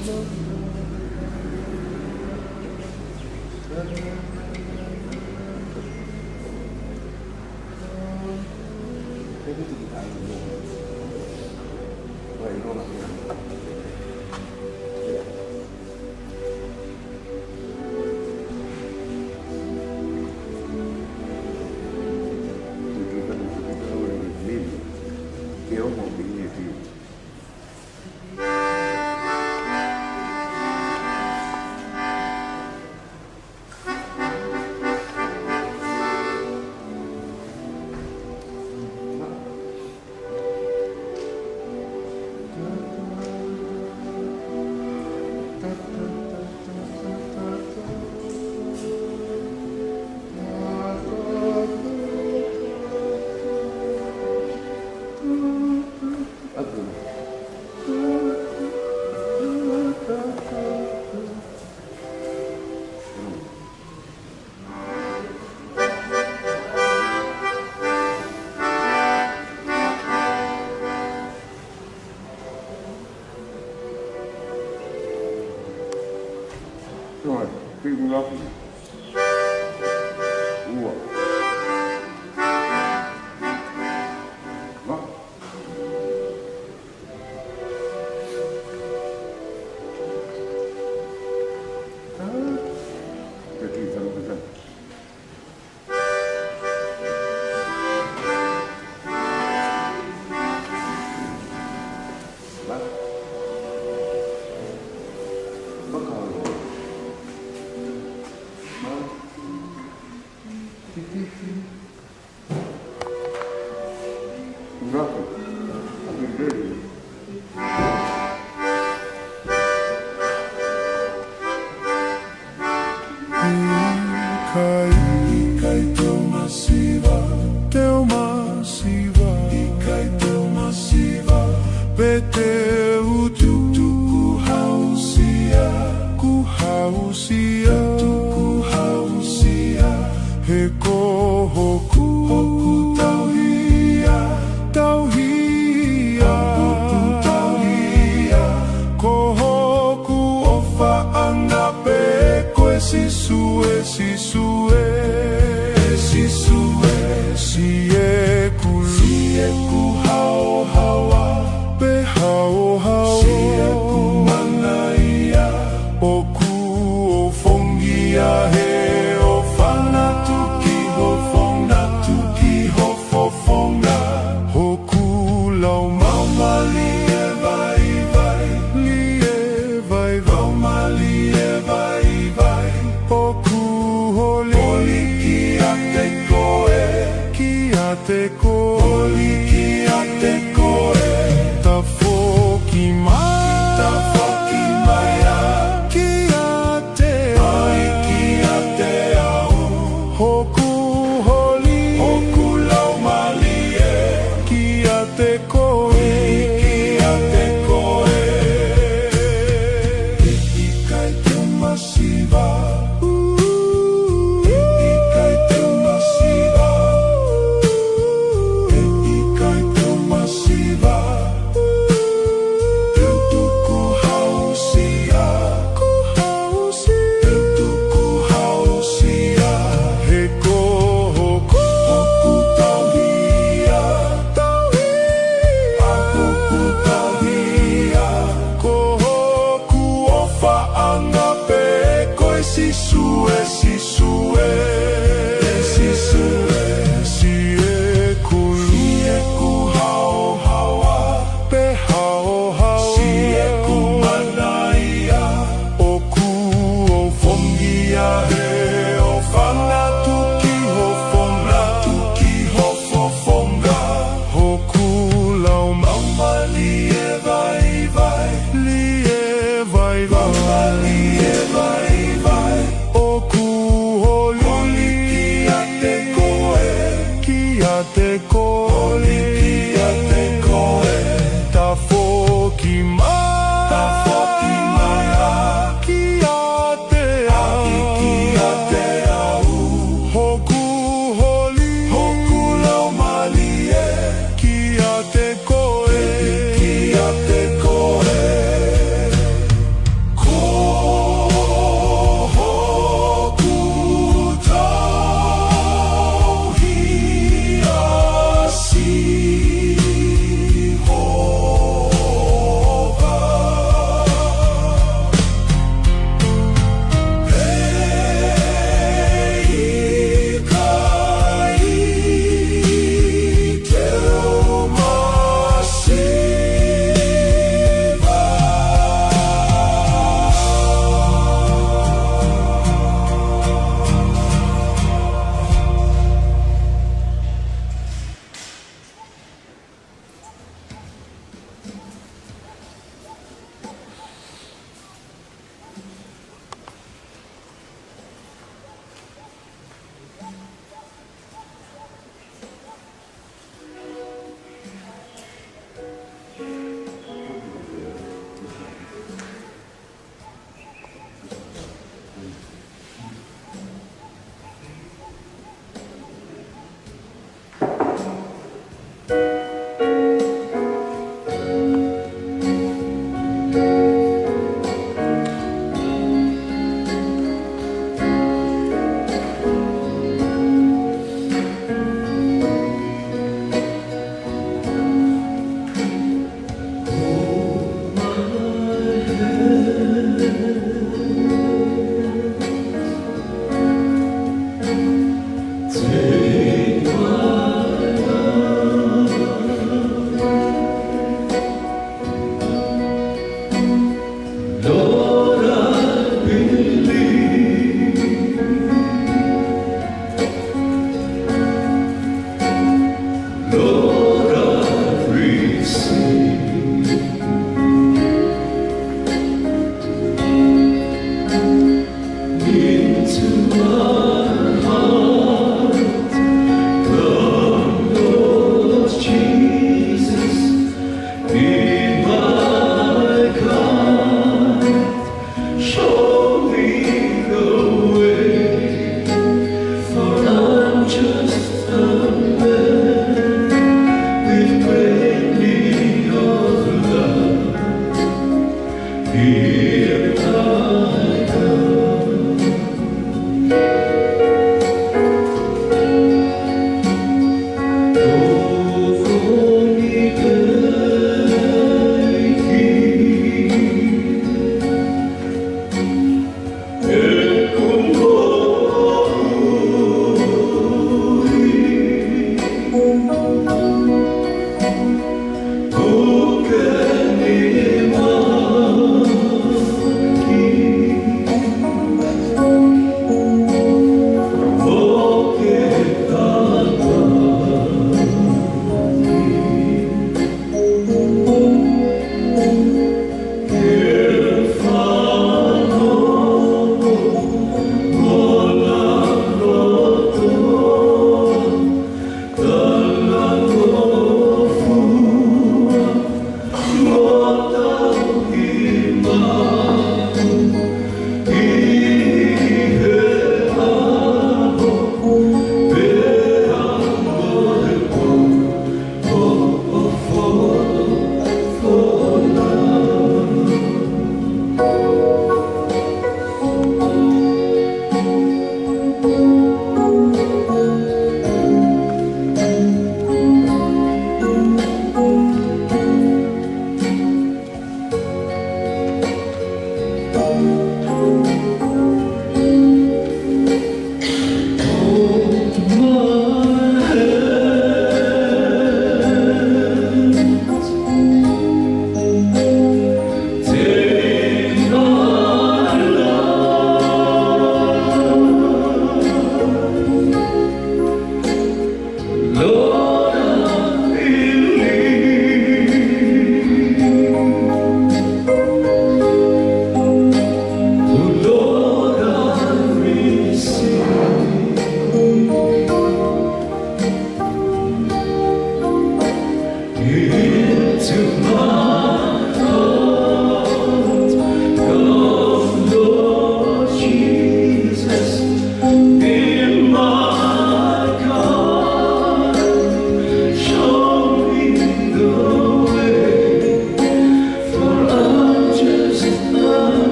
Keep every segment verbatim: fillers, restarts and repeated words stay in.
Tō, tī mulaku. Ua. Nā. Tī, tī, tī, tī. ʻIkai, ʻikai te u masiva, te u masiva. ʻIkai te u masiva, pea te u tuʻu, tuʻu kuo hausia, kuo hausia, tuʻu kuo hausia. He ko hoku, hoku tauhi ia, tauhi ia, hoku tauhi ia. Ko hoku ʻofaʻanga pē koe Sīsū ē, Sīsū ē, Sīsū ē. Siʻeku, siʻeku haohaoa, pea hao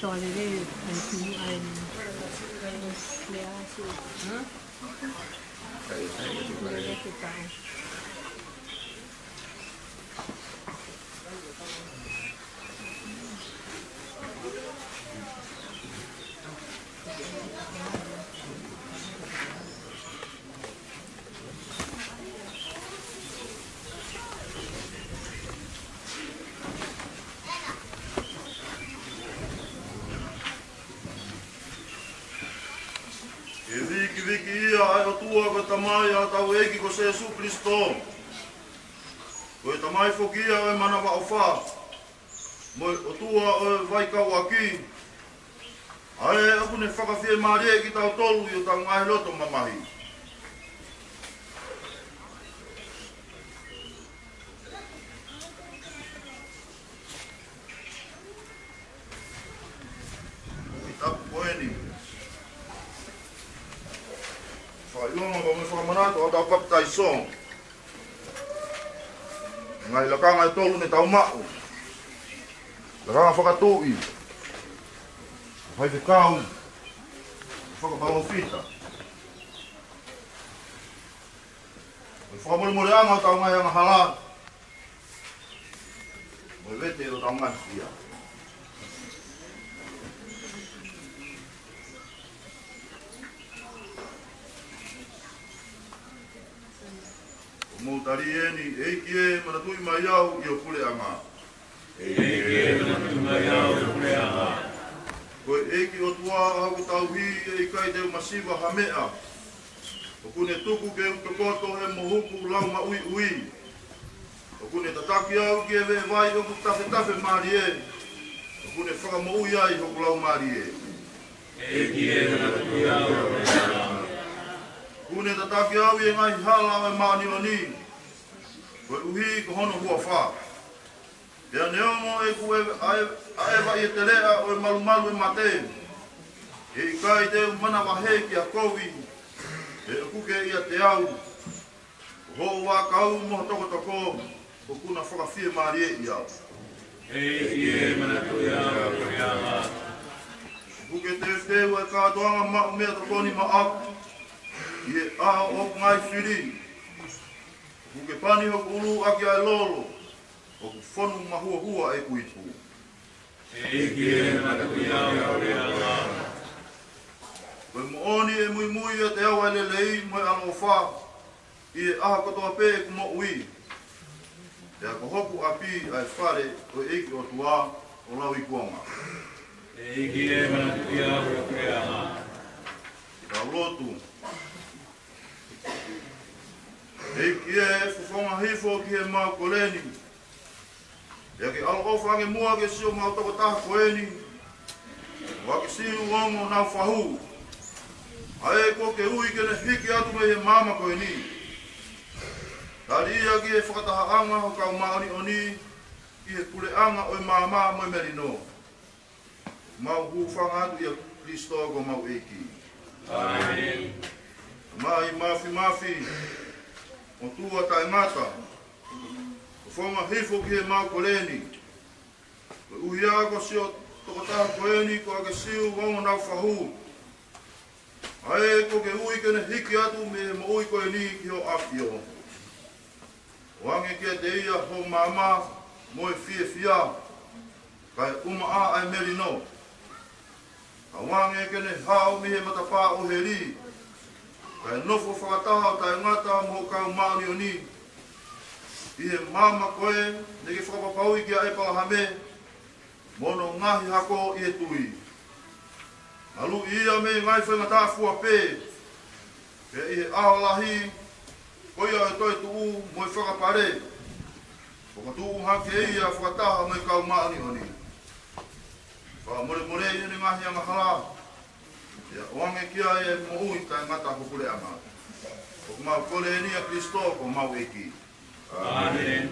Tō lelei, ʻai ki muʻa e lea ʻa e Ke vikiviki ia ʻa e ʻOtua ko e Tamai ʻa hotau ʻEiki ko Sēsū Kilisitō. Ko e Tamai foki ia ʻo e manavaʻofa, mo e ʻOtua ʻo e vaikauʻaki, ʻa ē ʻoku ne fakafiemālieʻi kitautolu ʻi hotau ngaahi loto mamahi. Ki tapu ko eni. Fakaʻilonga mo e fakamanatu ʻo hotau papitaiso. Ngaahi lakanga ʻe tolu ne tau maʻu. Lakanga fakatuʻi, faifekau, fakapalōfita. Mo e fakamolemoleʻanga ʻo hotau ngaahi angahala. Mo e vete ʻo hotau ngaahi fia. ʻOku mou tali eni, ʻEiki ē, manatuʻi mai au ʻi ho puleʻanga. ʻEiki ē, manatuʻi mai au ʻi ho puleʻanga. Ko e ʻEiki ʻOtua ʻa hoku tauhi, ʻe ʻikai te u masiva ha meʻa. ʻOku ne tuku ke u tokoto he mohuku lau maʻuiʻui. ʻOku ne tataki au ki he veʻe vai ʻoku tafetafe mālie. ʻOku ne fakamoʻui ai hoku laumālie. ʻEiki ē, manatuʻi au ʻi ho puleʻanga. ʻOku ne tataki au ʻi he ngaahi hala ʻo e māʻoniʻoni, koeʻuhi ko hono huafa. Pea neongo ʻeku ʻaʻeva ʻi he teleʻa ʻo e malumalu ʻo e mate, ʻe ʻikai te u manavahē ki ha kovi, he ʻoku ke ʻiate au. Ko hoʻo vaʻakau mo ho tokotoko, ʻoku na fakafiemālieʻi au. ʻEiki ē, manatuʻi au ʻi ho puleʻanga. ʻOku ke teuteu ʻa e kātoanga maʻu meʻatokoni maʻaku ʻi he ʻaho ʻo hoku ngaahi fili. ʻOku ke pani hoku ʻulu ʻaki ʻa e lolo, ʻoku fonu mahuohua ʻeku ipu. ʻEiki ē, manatuʻi au ʻi ho puleʻanga. Ko e moʻoni ʻe muimui ʻiate au ʻa e lelei mo e ʻaloʻofa ʻi he ʻaho kotoa pē ʻeku moʻui. Pea ko hoku ʻapi ʻa e fale ʻo e ʻEiki ʻOtua ʻo lauikuonga. ʻEiki ē, manatuʻi au ʻi ho puleʻanga. Tau lotu. ʻEiki ē, fofonga hifo ki heʻemau kole ni. Pea ke ʻaloʻofa ange muʻa ki siʻomau tokotaha ko eni, ʻo ʻAkesiu Ongo Naufahu, ʻa ē kuo ke ui ke ne hiki atu mei he maama ko eni. Tali ia ki he fakatahaʻanga ho kau māʻoniʻoni ʻi he puleʻanga ʻo e maama mo e melino. Mau hūfanga atu ʻia Kilisitō ko homau ʻEiki. ʻĀmeni. Tamai Mafimafi, ʻOtua Taʻengata, fofonga hifo ki heʻemau kole ni. Koeʻuhi ko siʻo tokotaha ko eni ko ʻAkesiu Ongo Naufahu, ʻa ē kuo ke ui ke ne hiki atu mei he moʻui ko eni ki ho ʻAfio. ʻOange kiate ia ho maama mo e fiefia, kae ʻumaʻā ʻa e melino. ʻOange ke ne haʻu mei he matapā ʻo heli, kae nofo fakataha ʻo taʻengata mo ho kau māʻoniʻoni ʻi he maama ko ē naʻa ke fakapapauʻi kia ʻĒpalahame mo hono ngaahi hako ʻi he tui. Maluʻi ia mei he ngaahi faingataʻa fua pē, pea ʻi he ʻaho lahi ko ia ʻo e toetuʻu mo e fakapale, fokotuʻu hake ia fakataha mo e kau māʻoniʻoni. Fakamolemoleʻi ʻene ngaahi angahala, pea ʻoange ki ai e moʻui taʻengata ho puleʻanga. ʻOku mau kole eni ʻia Kilisitō ko homau ʻEiki. ʻĀmeni.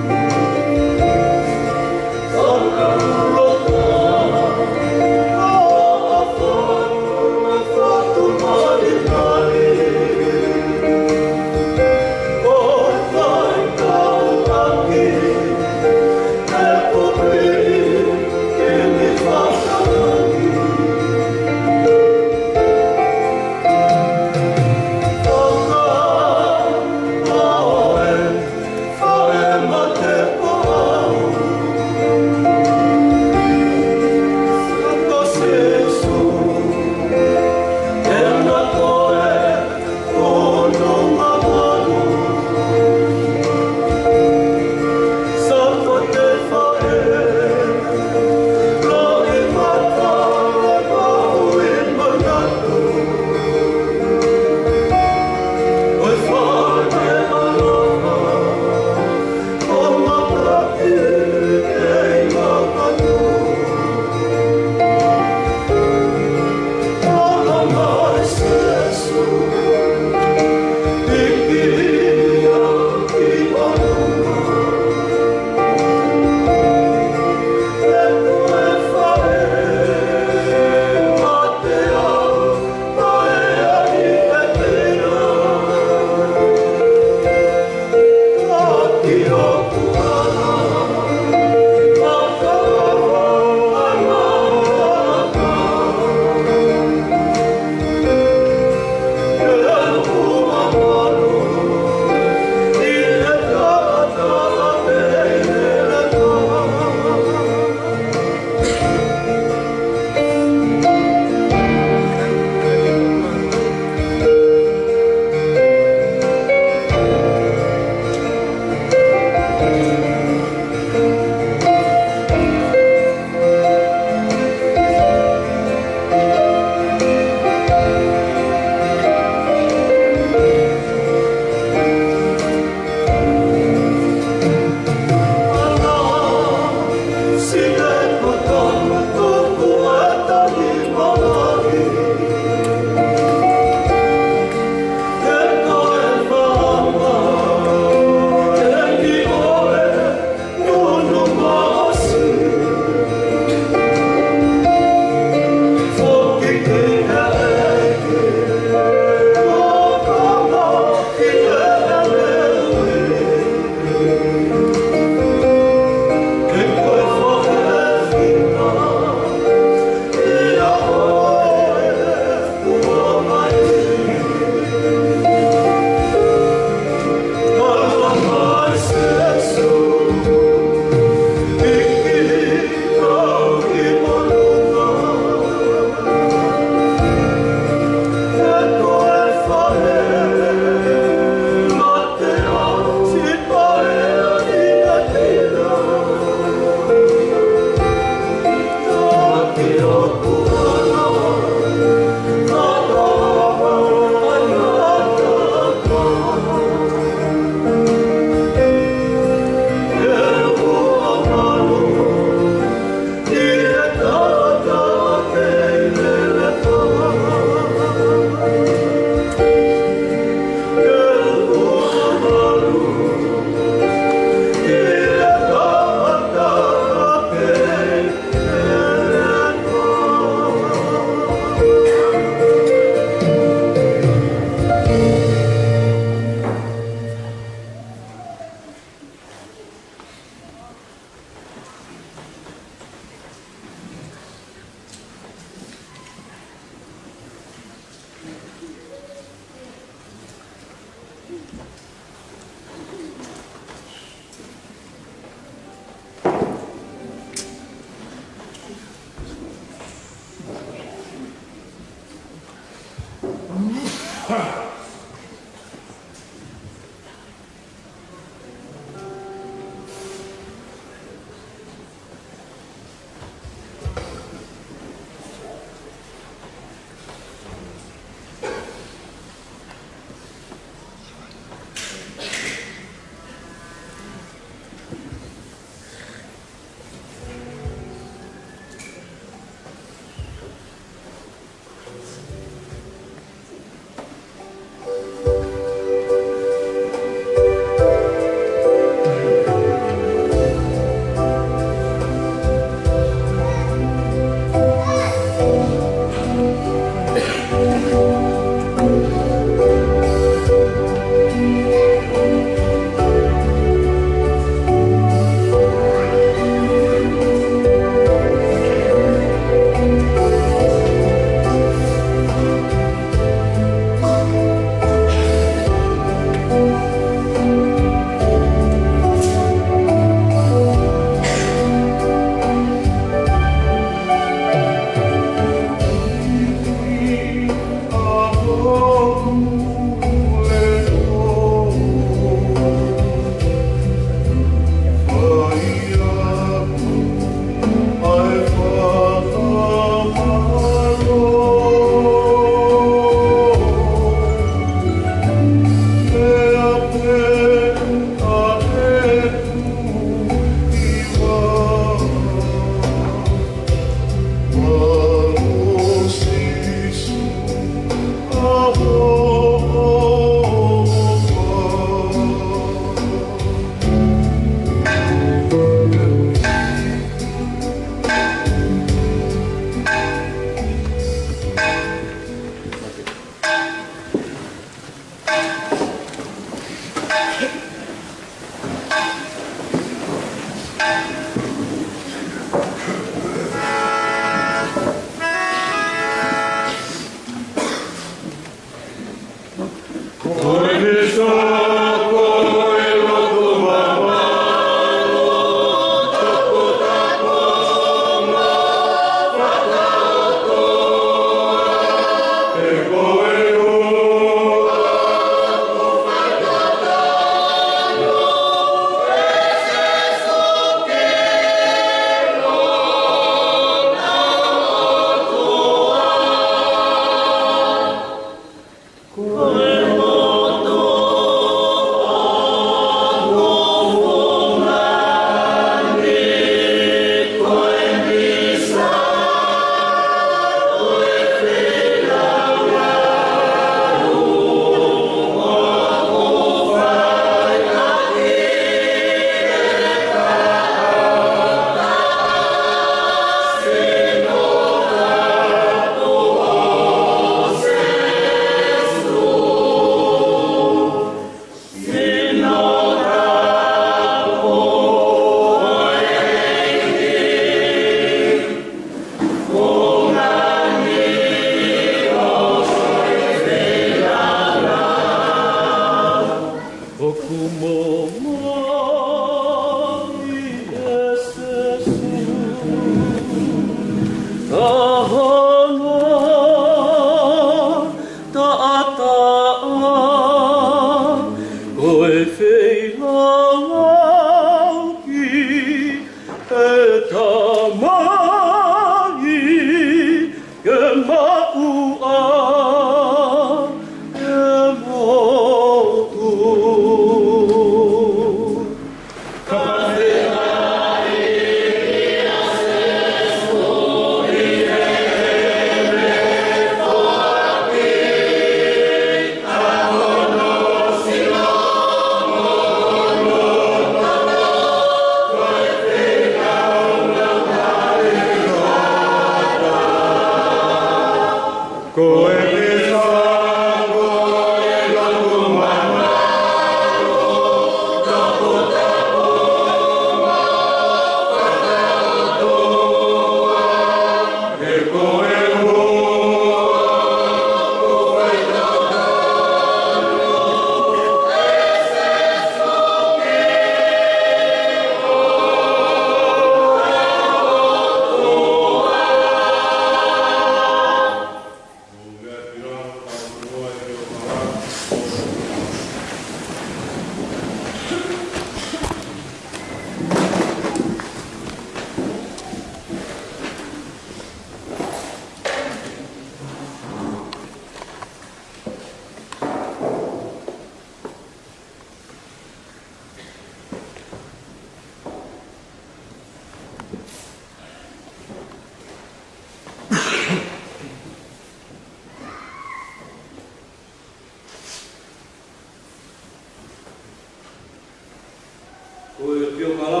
ʻo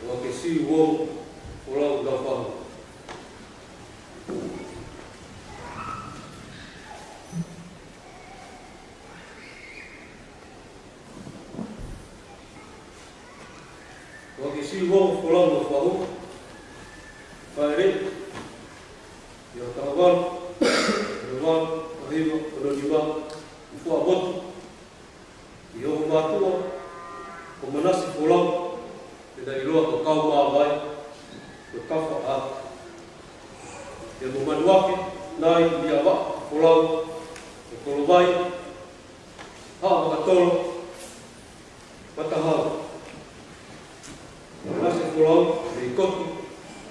ʻAkesiu Uongo Folau Laufahu. ʻO ʻAkesiu Uongo Folau Laufahu, fāʻeleʻi ʻi he taʻu valu, ono valu, taha hiva, ono nima, ʻi Fuaʻamotu, ʻi hoku mātuʻa ko Manase Folau, pea naʻe ʻiloa ko Kaumāvae, ko Tafaʻaki. Pea mo Manuake Nai Liavaʻa Folau, ko Kolovai, Haʻa Vakatolo, Matahau. Manase Folau mei Kotu,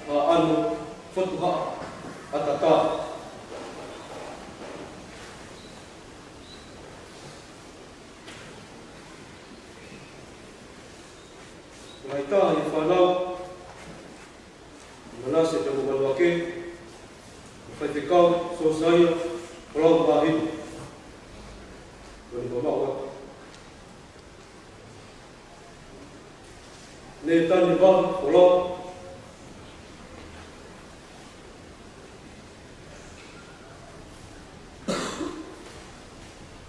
Haʻano, Fotu Haʻa, ʻAtatā. Lahi taha ʻi he fānau ʻa Manase pea mo Manuake, ko Faifekau Siosaia Folau Māhina, ko ʻene mamaʻo atu. Nētane Vaha Folau,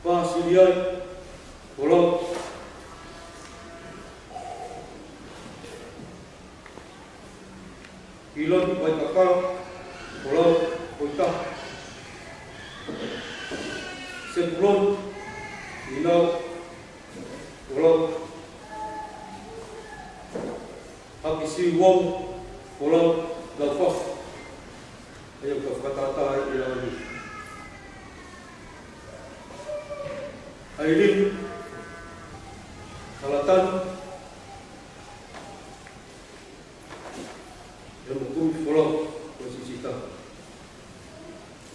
Pasiliai Folau, ʻIloni Vaikakala Folau, ko e taha. Sepuloni Inau Folau, ʻAkesiu Uongo Folau Laufahu. ʻA ia ʻoku fakatātā ai ʻa e ʻaho ni. ʻAilini Kalatani, pea mo Kumi Folau, ko e siʻisiʻi taha.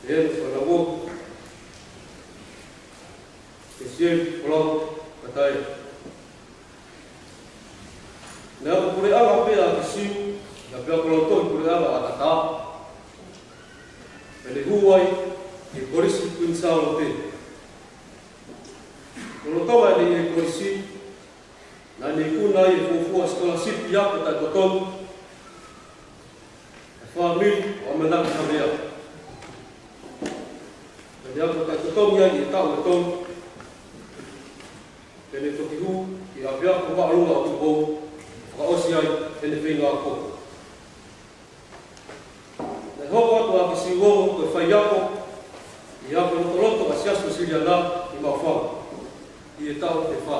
Pea mo e fānau, Kesieli Folau Kataea. Naʻe ʻi ai e puleʻanga pē ʻa ʻAkesiu, naʻe pea ko e lautohi puleʻanga ʻAtatā. Pea ne hū ai ki he Kolisi Kuini Sālote. Lolotonga ʻene ʻi he kolisi, naʻá ne ikuna ai e fuofua scholarship ʻi he ako taʻetotongi ʻa e fāmili ʻo ʻAmanaki Havea. Naʻá ne ako taʻetotongi ai ʻi he taʻu ʻe tolu, pea ne toki hū ki he ʻApiako Māʻolunga ʻo Tupou, fakaʻosi ai ʻene feinga ako. Naʻe hoko atu ʻa ʻAkesiu Uongo ko e faiako ʻi he Ako Lotoloto ʻa e Siasi Uēsiliana ʻi Maʻufanga ʻi he taʻu ʻe fā.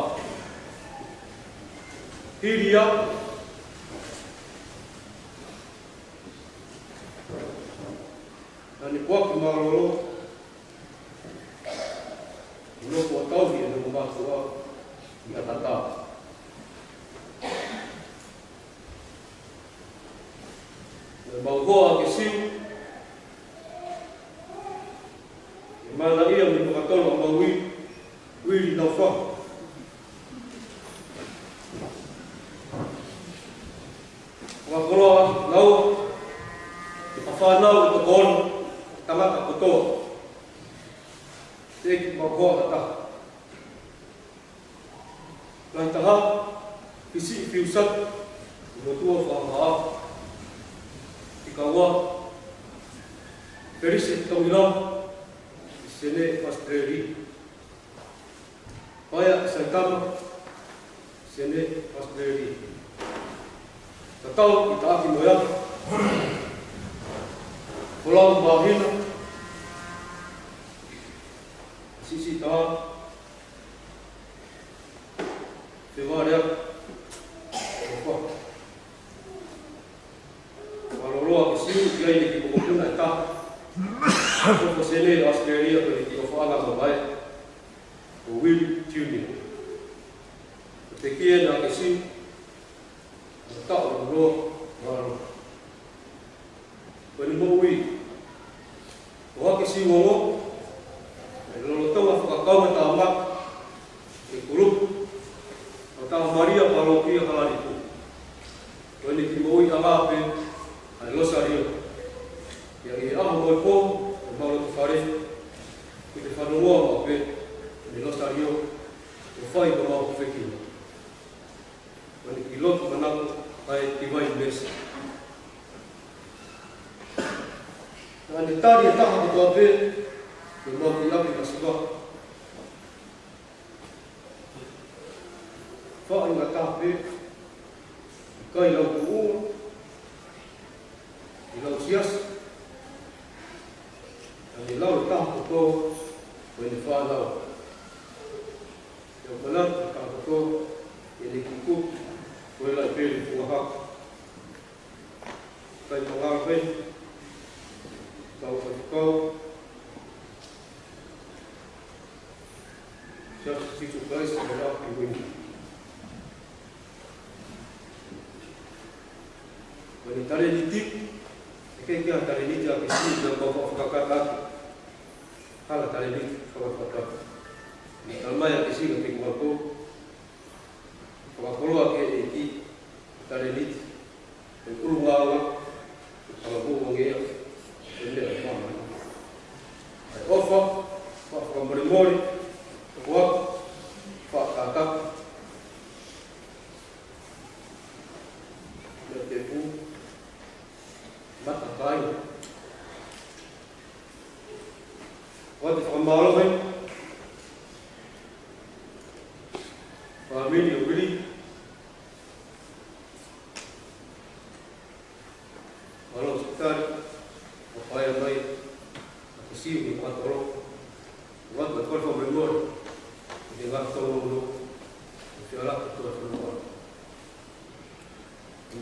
Hili ia, naʻá ne puaki mālōlō ʻi hono tauhi ʻene ongo mātuʻa ʻi ʻAtatā. Naʻe maʻu hoa ʻa ʻAkesiu ʻi he manaia mei Vakatolo ʻa Maui, Uili Laufahu. Fakakoloa naua ʻa e fānau ʻe toko ono, tangata kotoa. Teʻeki maʻu hoa ha taha. Lahi taha, Fisiʻi Fiusaki, ʻi Motuʻa Fakaʻaho. Fika ua, Felisi Tongila, ʻi Senē, ʻAositelēlia. Paea Saitama, Senē, ʻAositelēlia. Tatau ʻi taʻaki mo e aka, Folau Māhina, siʻisiʻi taha, Fevale aka, Laufahu. Mālōlō ʻa ʻAkesiu ʻi heʻene kiʻi mokopuna ʻe taha, ʻoku ʻi Senē, ʻAositelēlia, ko ʻene kiʻi ʻofaʻanga mavae, ko Uili Junior. Ko e pekia ʻena ʻa ʻAkesiu, ʻa e taʻu ʻe uanoa valu. Ko ʻene moʻui, ko ʻAkesiu Uongo, naʻe lolotonga fakakaungātāmaki ki he kulupu ʻo e Taʻahamalia Pālokia Halalipu. Ko ʻene kiʻi moʻuiʻanga pē ʻa e Losalio. Pea ʻi he ʻaho mo e pō, ʻo mau loto fale, ʻoku te fanongoa maʻu pē ʻene Losalio, ʻo fai ko mau hofekina. Lotu manako ʻa e Divine Mercy. Naʻa ne tali e taha kotoa pē, ke mau ki ʻapi masiva. Faʻahinga taha pē, ʻikai lau tuʻunga, ʻikai lau siasi, naʻa ne lau e taha kotoa, ko ʻene fānau. Pea ʻoku manatu e taha kotoa, ʻene kiʻi kupu, ko e laʻi pele fuaha. Kae malava pē, kau faifekau, Siasi Sīsū Kalaisi ʻo e Laʻā ki Muʻa. Ko ʻene talēniti, ʻe ʻikai ke ʻi ai ha talēniti ʻa Kesi, naʻa mau fakakakato ʻaki. Hala talēniti, fakakakato. Naʻe talamai ʻe Kesi kiate kimautolu, fakakoloa ki he ʻEiki, talēniti, ʻe ʻulungaanga, ʻe palavou ange ia, ʻe meʻa ʻe fāmili. ʻA e ʻofa, fakamolemole, ʻofa, fakakakato, meʻa tēpū, mata kāinga. ʻOatu e fakamālō ki he fāmili ʻo Vili, mālō Sipitali, ʻo paea mai ʻa Kesi ʻi he ʻatoloko. ʻOatu e kole fakamolemole, ʻi he ngaahi tōnounou, ʻo fie ala ki he tuʻa fonua.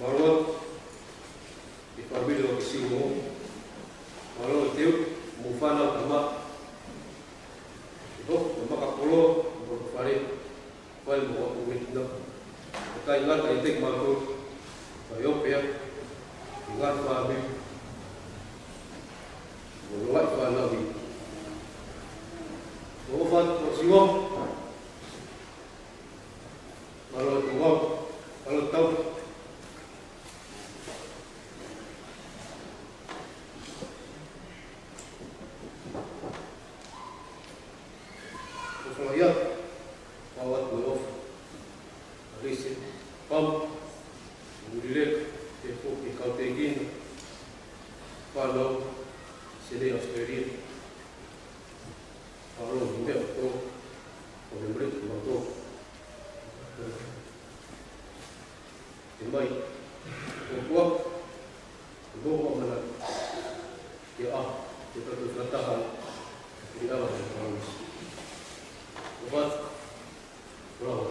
Mālō atu ki he fāmili ʻo Kesi mo. Mālō ʻEiki, mo e fānau tama. ʻI hoʻo maka koloa, mo e fale, fai mo hoʻo meʻa. ʻIkai ngata ʻiate kimautolu, kae ʻoua pē, ʻi he ngaahi fāmili, mo e ngaahi fānau ni. Mo hoʻo fānau ʻo Siua. Mālō e tau, mālō e tau. ʻOfa ia, ʻoatu e ʻofa. ʻAlisi, Pam, Murileka, ke foki kau te kina. Fānau, Senē Australia. Mālō e meʻa kotoa, ʻo meʻa kotoa. Te mai, ʻo kua, ʻo kua mana, ia ʻa, te tatu fakataha, ia ʻa, te tau. ʻO pat, lau.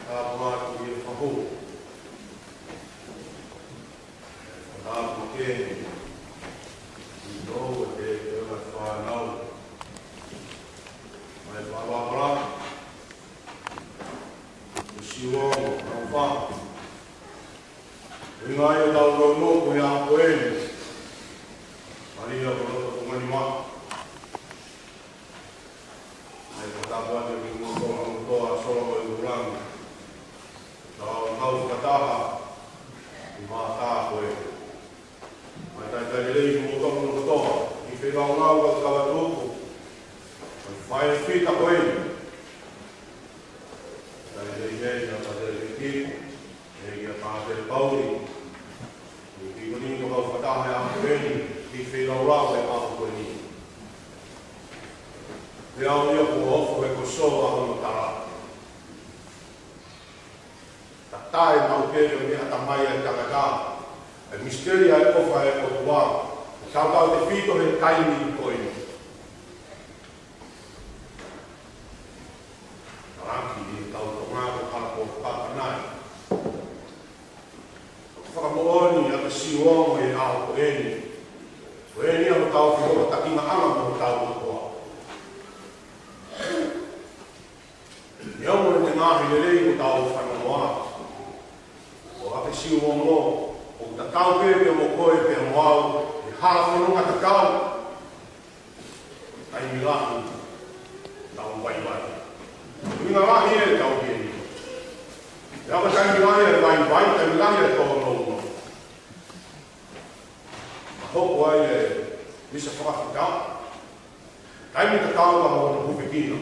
Tāpuaki, ʻi he ʻofa ʻa e fānau. Mai fānau. Siua, tau fā. ʻI he ngaahi ʻetau lau nō ko ia ko eni. Malia ko loto ko ngani ma. ʻAi, ko tāpuaki ki he motoa, motoa, solo ko e ulangi. Tau kau fakataha, ʻi mātā ko ē. ʻAi, talitali lelei ki he motoa, motoa, ʻi he feilaulau ka kava tupu. ʻAi, fai fita ko ē. Talitali lelei, talitali lelei ki. ʻE ia Pātele Pauli, ʻi he kiko ni ko kau fakataha ʻi he ʻaho ko eni, ʻi he feilaulau ʻi he ʻaho ko eni. Pea ʻoku ʻi ai ʻa e ofo he ko e sō ʻa hono tala. Tatae mau pē ke meʻa tama mai ʻa e tangata, ʻa e misiteli ʻa e ʻofa ʻa e ʻOtua, tautautefito he taimi ko eni. Talaki ʻi he tau Tonga ko Kalapō Papanai. Fakamoʻoni ʻa e Siu Ongo ʻi he ʻaho ko eni. Ko eni ʻa hotau fehokotaki maʻana mo hotau ʻOtua. Neongo ʻene ngaahi lelei ʻoku tau fanongoa, ko ʻApisiu Ongo, ʻoku tatau pē pea mo koe pea mo au, he hala fononga tatau. Taimi lahi tau vaivai. Taimi lahi ʻe tau pē ni. Pea ko e taimi lahi ʻe vaivai, taimi lahi ʻe tōnounou. Ka hoko ai e misa fakafita. Taimi tatau ka hono hūfekina.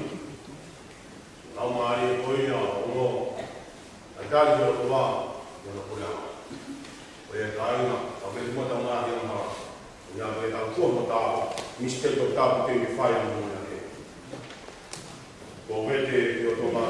Laumālie ko ia ʻo Ongo, ʻa e tali ʻa e ʻOtua, ʻi hono puleʻanga. Ko ia kāinga, ka vete mo tau ngaahi angahala. Ko ia ko e tau kuo mo tau, misiteli ko tau te ke fai ʻa mo ia ke. Ko vete ki ʻOtua.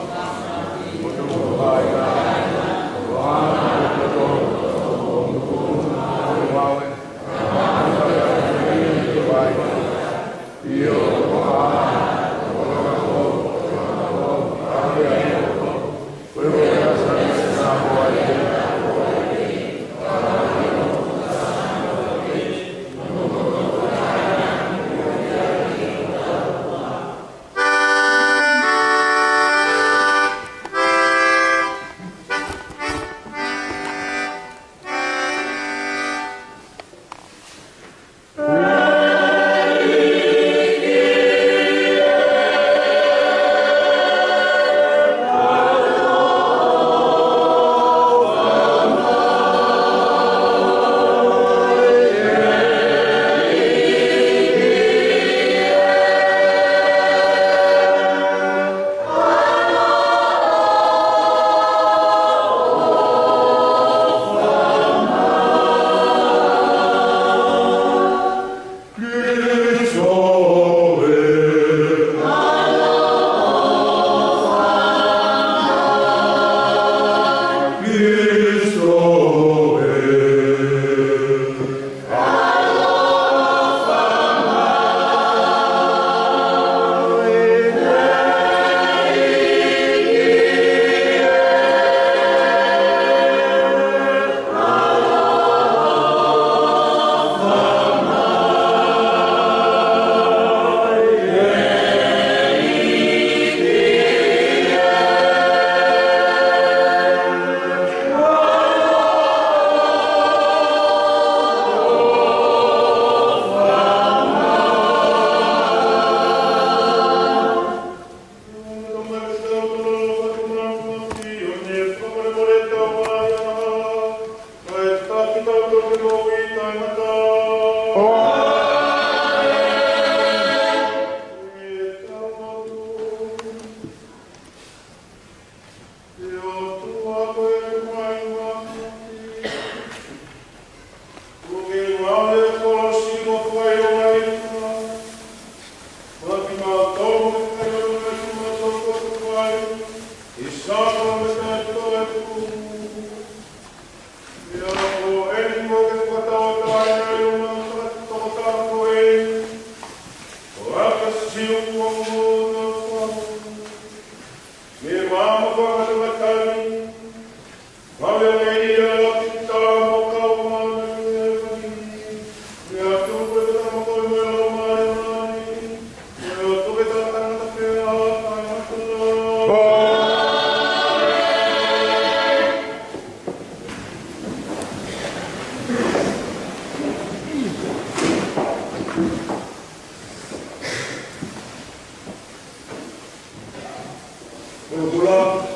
Kolokolo.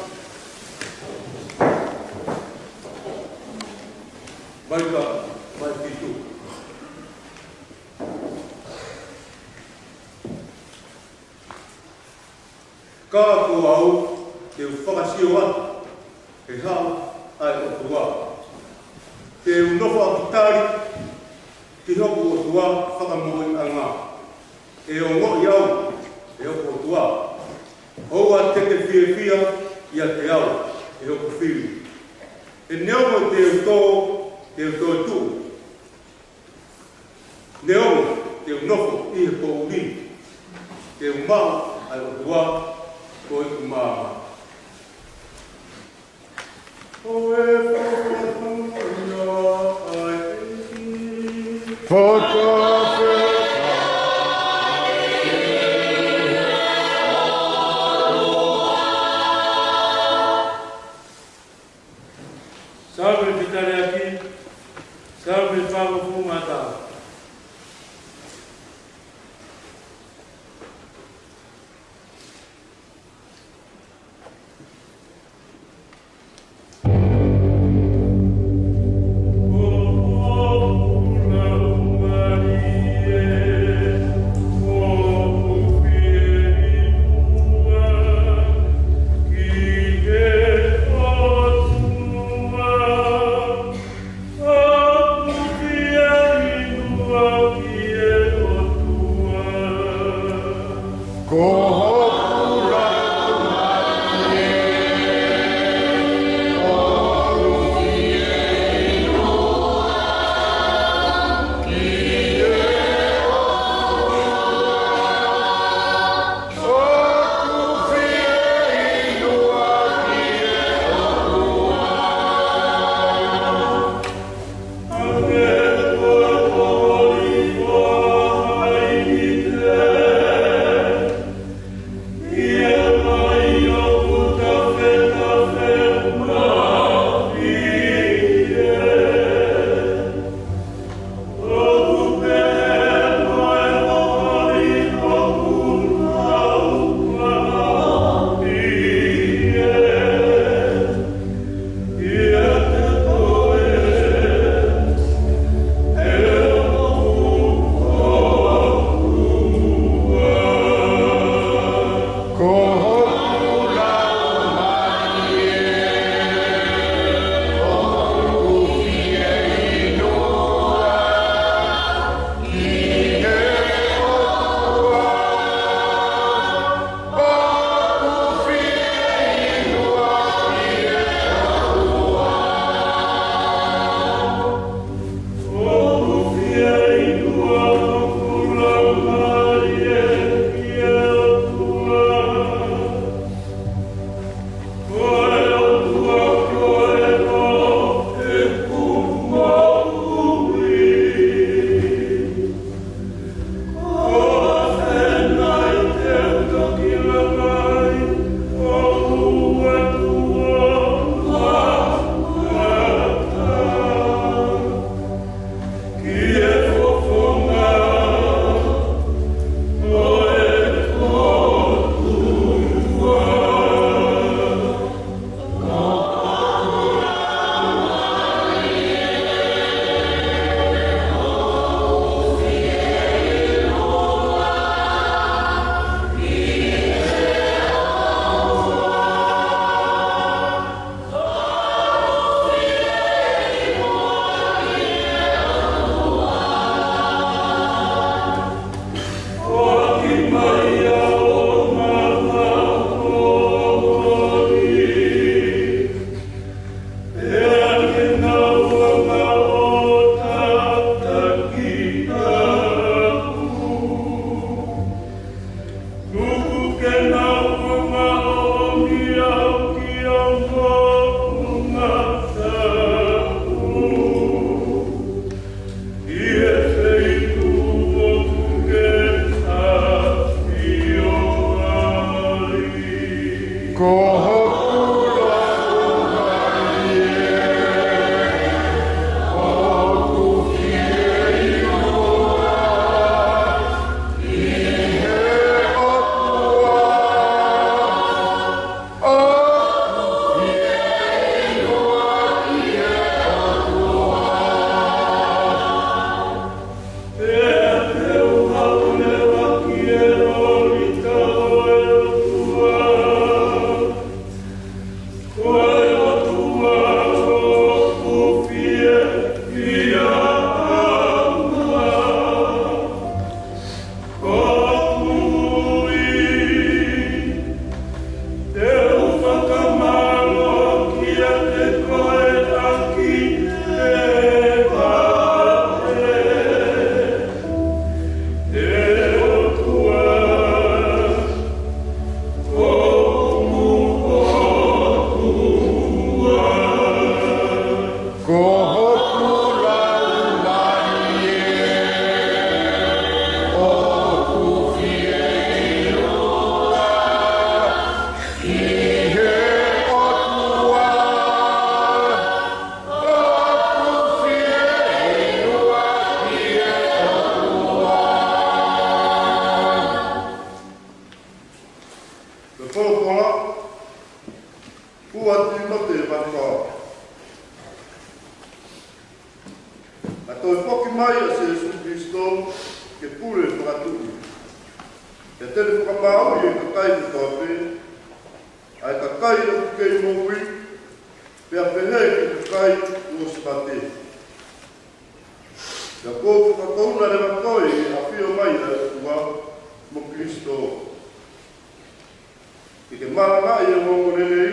Vahe, vahe fitu. Ka ko au, te u fakasio atu he hala ʻa e ʻOtua. Te u nofo ʻaki tali ki hoku ʻOtua fakamoʻuiʻanga. ʻE ongoʻi au ʻe hoku ʻOtua. ʻOua te ke fiefia ʻiate au, ʻe hoku fili. He neongo te u tō, te u toetuʻu. Neongo te u nofo ʻi he poʻuli, te u maʻu ʻa e ʻOtua ko ʻeku maama. ʻO e fakafofonga ʻa e ʻEiki. Fakafetaʻi. Saame fetaliaki, Saame fakafofonga ʻa e ʻOtua. Ka toe foki mai ʻa Sīsū Kalaisi ke pule fakatuʻi, pea te ne fakamāuʻi ʻa e kakai kotoa pē, ʻa e kakai ʻoku kei moʻui, pea pehē ki he kakai kuo ʻosi mate. Pea ʻoku ou fakakaukau leva ko e ʻafio mai ʻa e ʻOtua mo Kalaisi, ke ke malangaʻi ʻa e ongoongolelei,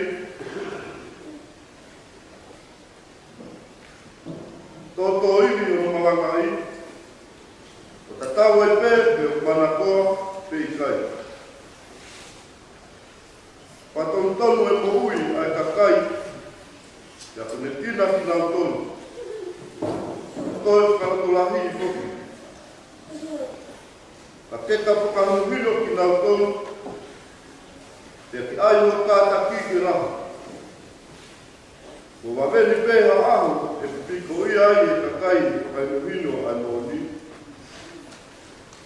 tōtōivi hono malangaʻi, ʻo tatau ai pē pe ʻoku manakoa pe ʻikai. Fakatonutonu e moʻui ʻa e kakai, pea konekina kinautolu, toe fakalotolahiʻi foki. Ka ke ka fakahinohino kinautolu, pea ke ʻai hoʻo kātaki ke lahi. Kuo vave ni pē ha ʻaho ʻe pikoʻia ai ʻe he kakai fakahinohino ʻa e moʻoni.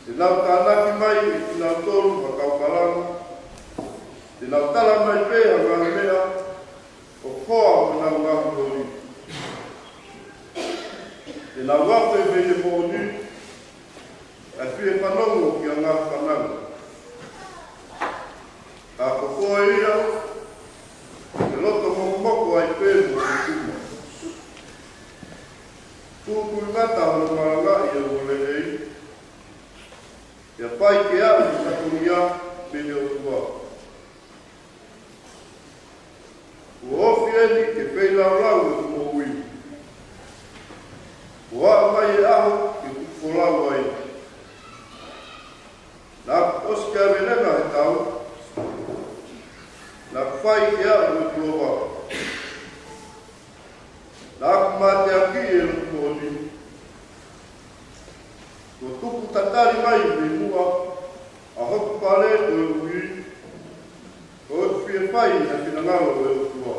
Te nau tānaki mai kiate kinautolu ha kau malanga. Te nau tala mai pē ha ngaahi meʻa ʻoku hoa honau ngaahi moʻoni. Te nau afe mei he moʻoni, ʻa e fie fanongo ki he ngaahi fananga. Ka ko koe ia, ke loto mokomoko ai pē mo e tuma. Tuku ngata hono malangaʻi ʻo e lelei, pea fai ke aʻu ki he fatongia mei he ʻOtua. Kuo ofi eni ke feilaulau ʻeku moʻui. Kuo aʻu mai e ʻaho ke u folau ai. Naʻa ku ʻosi ke ʻave leva he tau. Naʻa ku fai ke aʻu ʻeku lova. Naʻa ku mateakiʻi ʻeku moʻoni. Kuo tuku tatali mai mei muʻa ʻa hoku fale koeʻuhi ko ʻeku fie fai ʻa e finangalo ʻo e ʻOtua.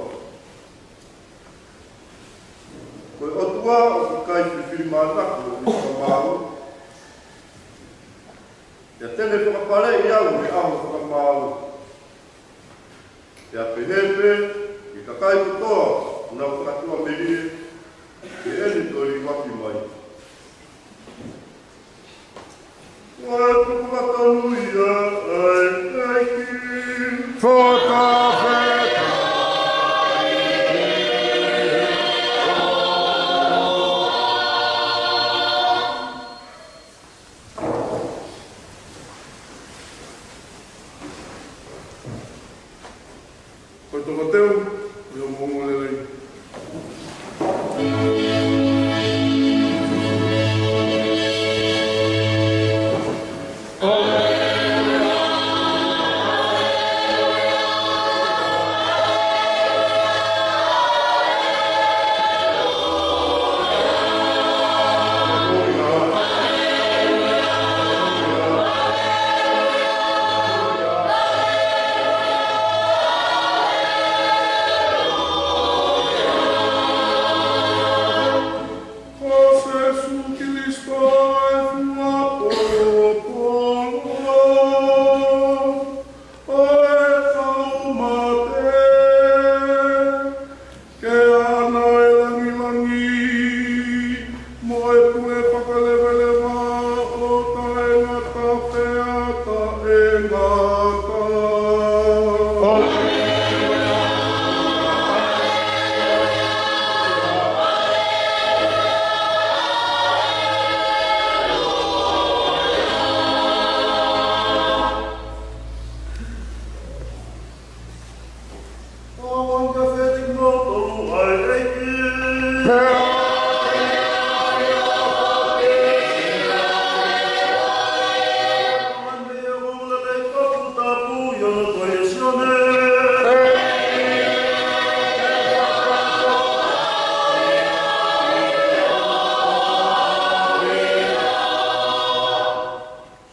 Ko e ʻOtua ʻoku ʻikai filimānako ʻi he fakamaau, pea te ne fakapaleʻi au he ʻaho fakamaau. Pea pehē pē ki he kakai kotoa ʻoku nau fakatuʻamelie, ke ʻeni toe liuaki mai. Ko e tuku fakatonutonu ia ʻa e ʻEiki. Fakafetaʻi. Ko e tokoteu ʻo e ongoongolelei. Ko Sīsū Kalaisi e fua pōpolo ʻo e kau mate, ke ʻaʻana e langilangi mo e pule fakaleveleva ʻo taʻengata pea taʻengata.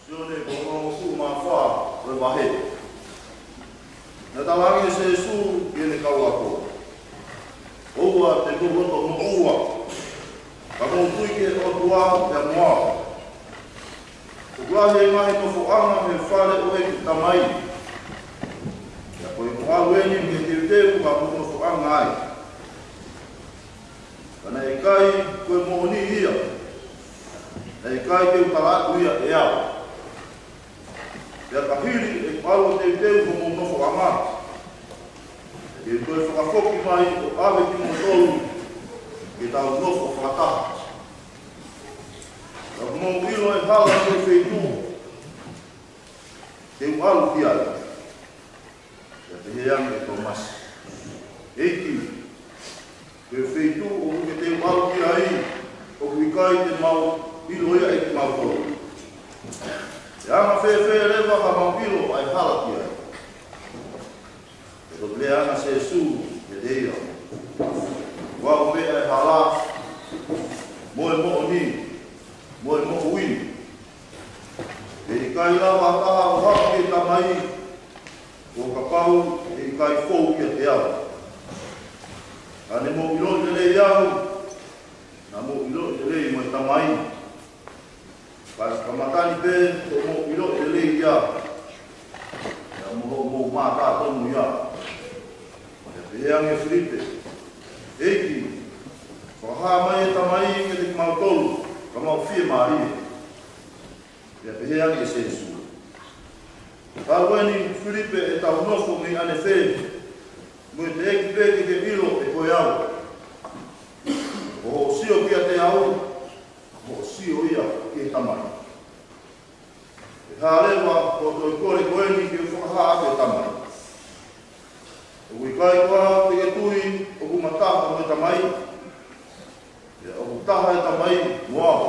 Sione ko e hongofulu mā fā ʻo e vahe. Naʻe talaange ʻe Sīsū ki heʻene kau ako: ʻOua te mou loto moʻua, ka mou tui ki he ʻOtua pea mo au. ʻOku lahi e ngaahi nofoʻanga he fale ʻo ʻeku Tamai. Pea ko ʻeku ʻalu eni mei he teuteu ʻoku ou nofoʻanga ai. Ka naʻe ʻikai ko e moʻoni ia. ʻIkai ke u talaatu ia ʻe au. Pea ka hili ʻeku ʻalu ʻo teuteu homou nofoʻanga, te u toe fakafoki mai ʻo ʻave kimoutolu ke tau nofo fakataha. Ka ʻoku mou ʻilo ʻa e hala mo e feituʻu te u ʻalu ki ai. Pea pehē ange ʻe Tōmasi, ʻEiki, ko e feituʻu ʻoku ke teu ʻalu ki ai, ʻoku ʻikai te mau ʻilo ia ʻe kimautolu. Pea anga fēfē leva ka mau ʻilo ʻa e hala ki ai? Pea toki lea ange ʻa Sēsū kiate ia, Ko au pē ʻa e hala, mo e moʻoni, mo e moʻui. ʻE ʻikai lava ha taha ʻo haʻu ki he Tamai, ʻo kapau ʻe ʻikai fou kiate au. Ka ne mou ʻiloʻi lelei au, naʻa mou ʻiloʻi lelei mo e Tamai. Ka, ka mata ni pē, ʻoku mou ʻiloʻi lelei ia, pea mo hoʻomou mātā tonu ia. Pea pehē ange ʻe Filipe, ʻEiki, fakahā mai e Tamai kiate kimautolu, ka mau fiemālie. Pea pehē ange ʻe Sēsū, Talu eni Filipe, ʻe tau nofo mei ʻanefē mo e teʻeki pē ke ke ʻilo ʻe koe au? Ko hoʻo sio kiate au, ko hoʻo sio ia ki he Tamai. Pea hā leva hoʻo toe kole ko eni ke u fakahā atu e Tamai? ʻOku ʻikai koā te ke tui ʻoku ma taha mo e Tamai, pea ʻoku taha e Tamai mo au?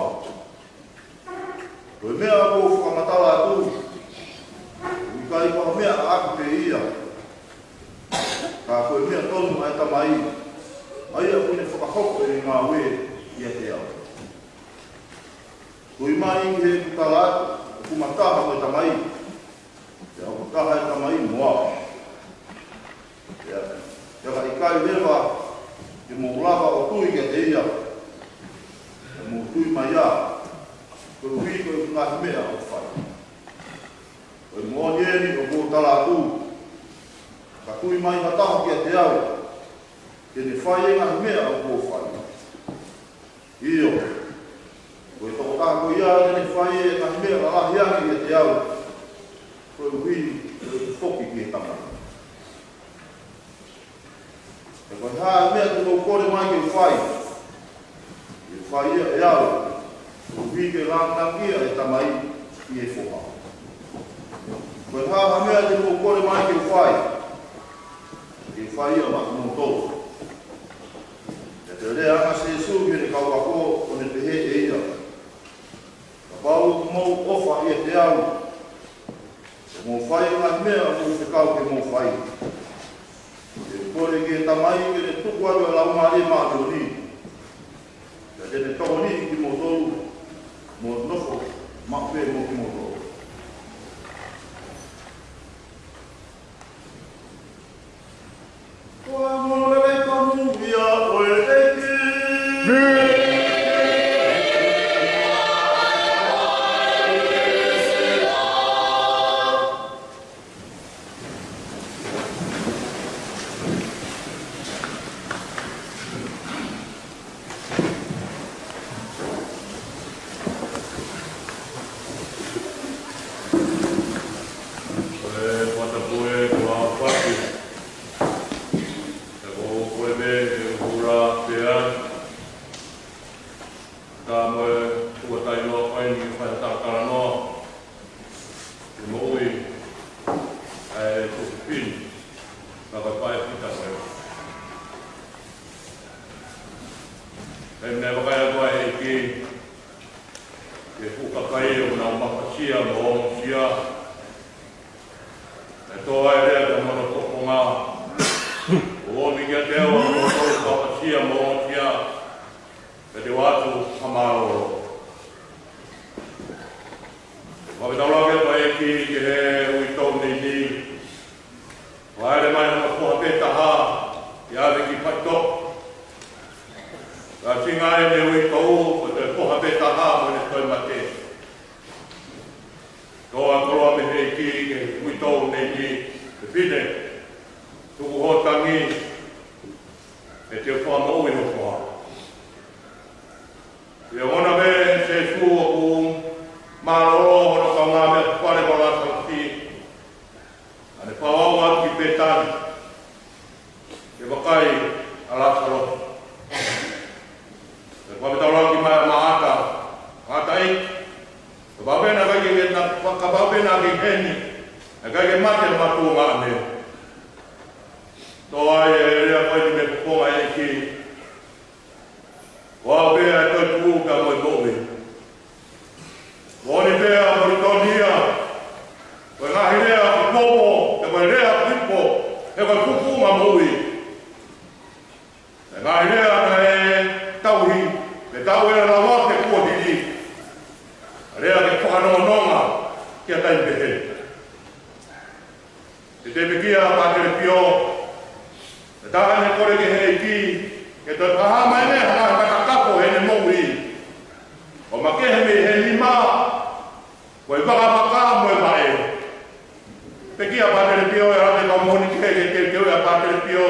Ko e meʻa ʻoku ou fakamatala atu, ʻoku ʻikai ko ha meʻa ʻaʻaku pē ia, ka ko e meʻa tonu ʻa e Tamai, ʻa ia ʻoku ne fakahoko ʻene ngāue ʻiate au. Tui mai ki heʻeku tala atu, ʻoku ma taha mo e Tamai, pea ʻoku taha e Tamai mo au. Pea, pea ka ʻikai leva ke mou lava ʻo tui kiate ia, pea mou tui mai ia, koeʻuhi ko ʻeku ngaahi meʻa ʻoku fai. Ko e moʻoni eni ʻoku ou tala atu, ka tui mai ha taha kiate au, te ne fai e ngaahi meʻa ʻoku ou fai. ʻIo, ko e tokotaha ko ia te ne fai e ngaahi meʻa lalahi ange ʻiate au, koeʻuhi ko ʻeku foki ki he Tamai. Pea ko e hā e meʻa te mou kole mai ke u fai, te u fai ia ʻe au, koeʻuhi ke lāngilangiʻia e Tamai ʻi he Foha. Ko e hā ha meʻa te mou kole mai ke u fai, ke u fai ia maʻamoutolu. Pea toe lea ange ʻa Sēsū ki heʻene kau ako, ʻo ne pehē ʻe ia, Kapau ʻoku mou ʻofa ʻiate au, te mou fai e ngaahi meʻa ʻoku ou fekau ke mou fai. Te u kole ki he Tamai ke ne tuku atu e Laumālie Māʻoniʻoni, pea te ne tokoniʻi kimoutolu, mo nofo maʻu pē mo kimoutolu. Ko e ongoongolelei tonu ia ʻo e ʻEiki. Ko e fata pue ko a pati. Te ko ko e me ke hura pea. Ka mo e ua tai noa fai ni fai talatala noa. Ke moʻui ai ko pini. Ka ka fai pita ko e. Pea ne vakai atu ai ki he fuʻu kakai ʻoku nau mafasia mo ongosia. Pea tō ai lea ki hono koponga. ʻOmi kiate au ʻa hoʻomou mafasia mo ongosia. Pea te u ʻoatu ha mālōlō. Fakataulaki atu ʻEiki ki he uitou nei ni. ʻO ʻalu mai hono foha pē taha, ʻi he ʻave ki faʻitoʻo. Ka tinga ʻene uitou, ko e toe foha pē taha, mo ʻene toe mate. Tō ʻa e koloa mei he ʻEiki ki he uitou nei ni, fefine. Tuku hoʻo tangi, he te u fakamoʻui ho foha. ʻI he ongona pē Sēsū ʻoku Heni, ʻikai ke mate ha mātuʻa ʻaʻana. Toe ʻai e lea ko eni mei he fofonga ʻo e ʻEiki. Ko au pē ʻa e toetuʻu pea mo e moʻui. Moʻoni pē ʻa Molitoni ia, ko e ngaahi lea ʻoku poupou, pea ko e lea ʻoku ipo, he ko e fuʻu fuʻunga moʻui. Ko e ngaahi lea naʻe tauhi, pea tau ʻe lava ke kuo hili. Lea ke fakanonganonga ki ha taimi pehē. Te te pekia Pātele Pio, ʻe taha ne kole ki he ʻEiki, ke toe fakahā mai ʻene hanga matakafo heʻene moʻui. ʻO makehe mei he nima, ko e vakavaka mo e vaʻe. Pekia Pātele Pio, ʻe ala te kau moʻoni ke ke ke ke ʻa Pātele Pio.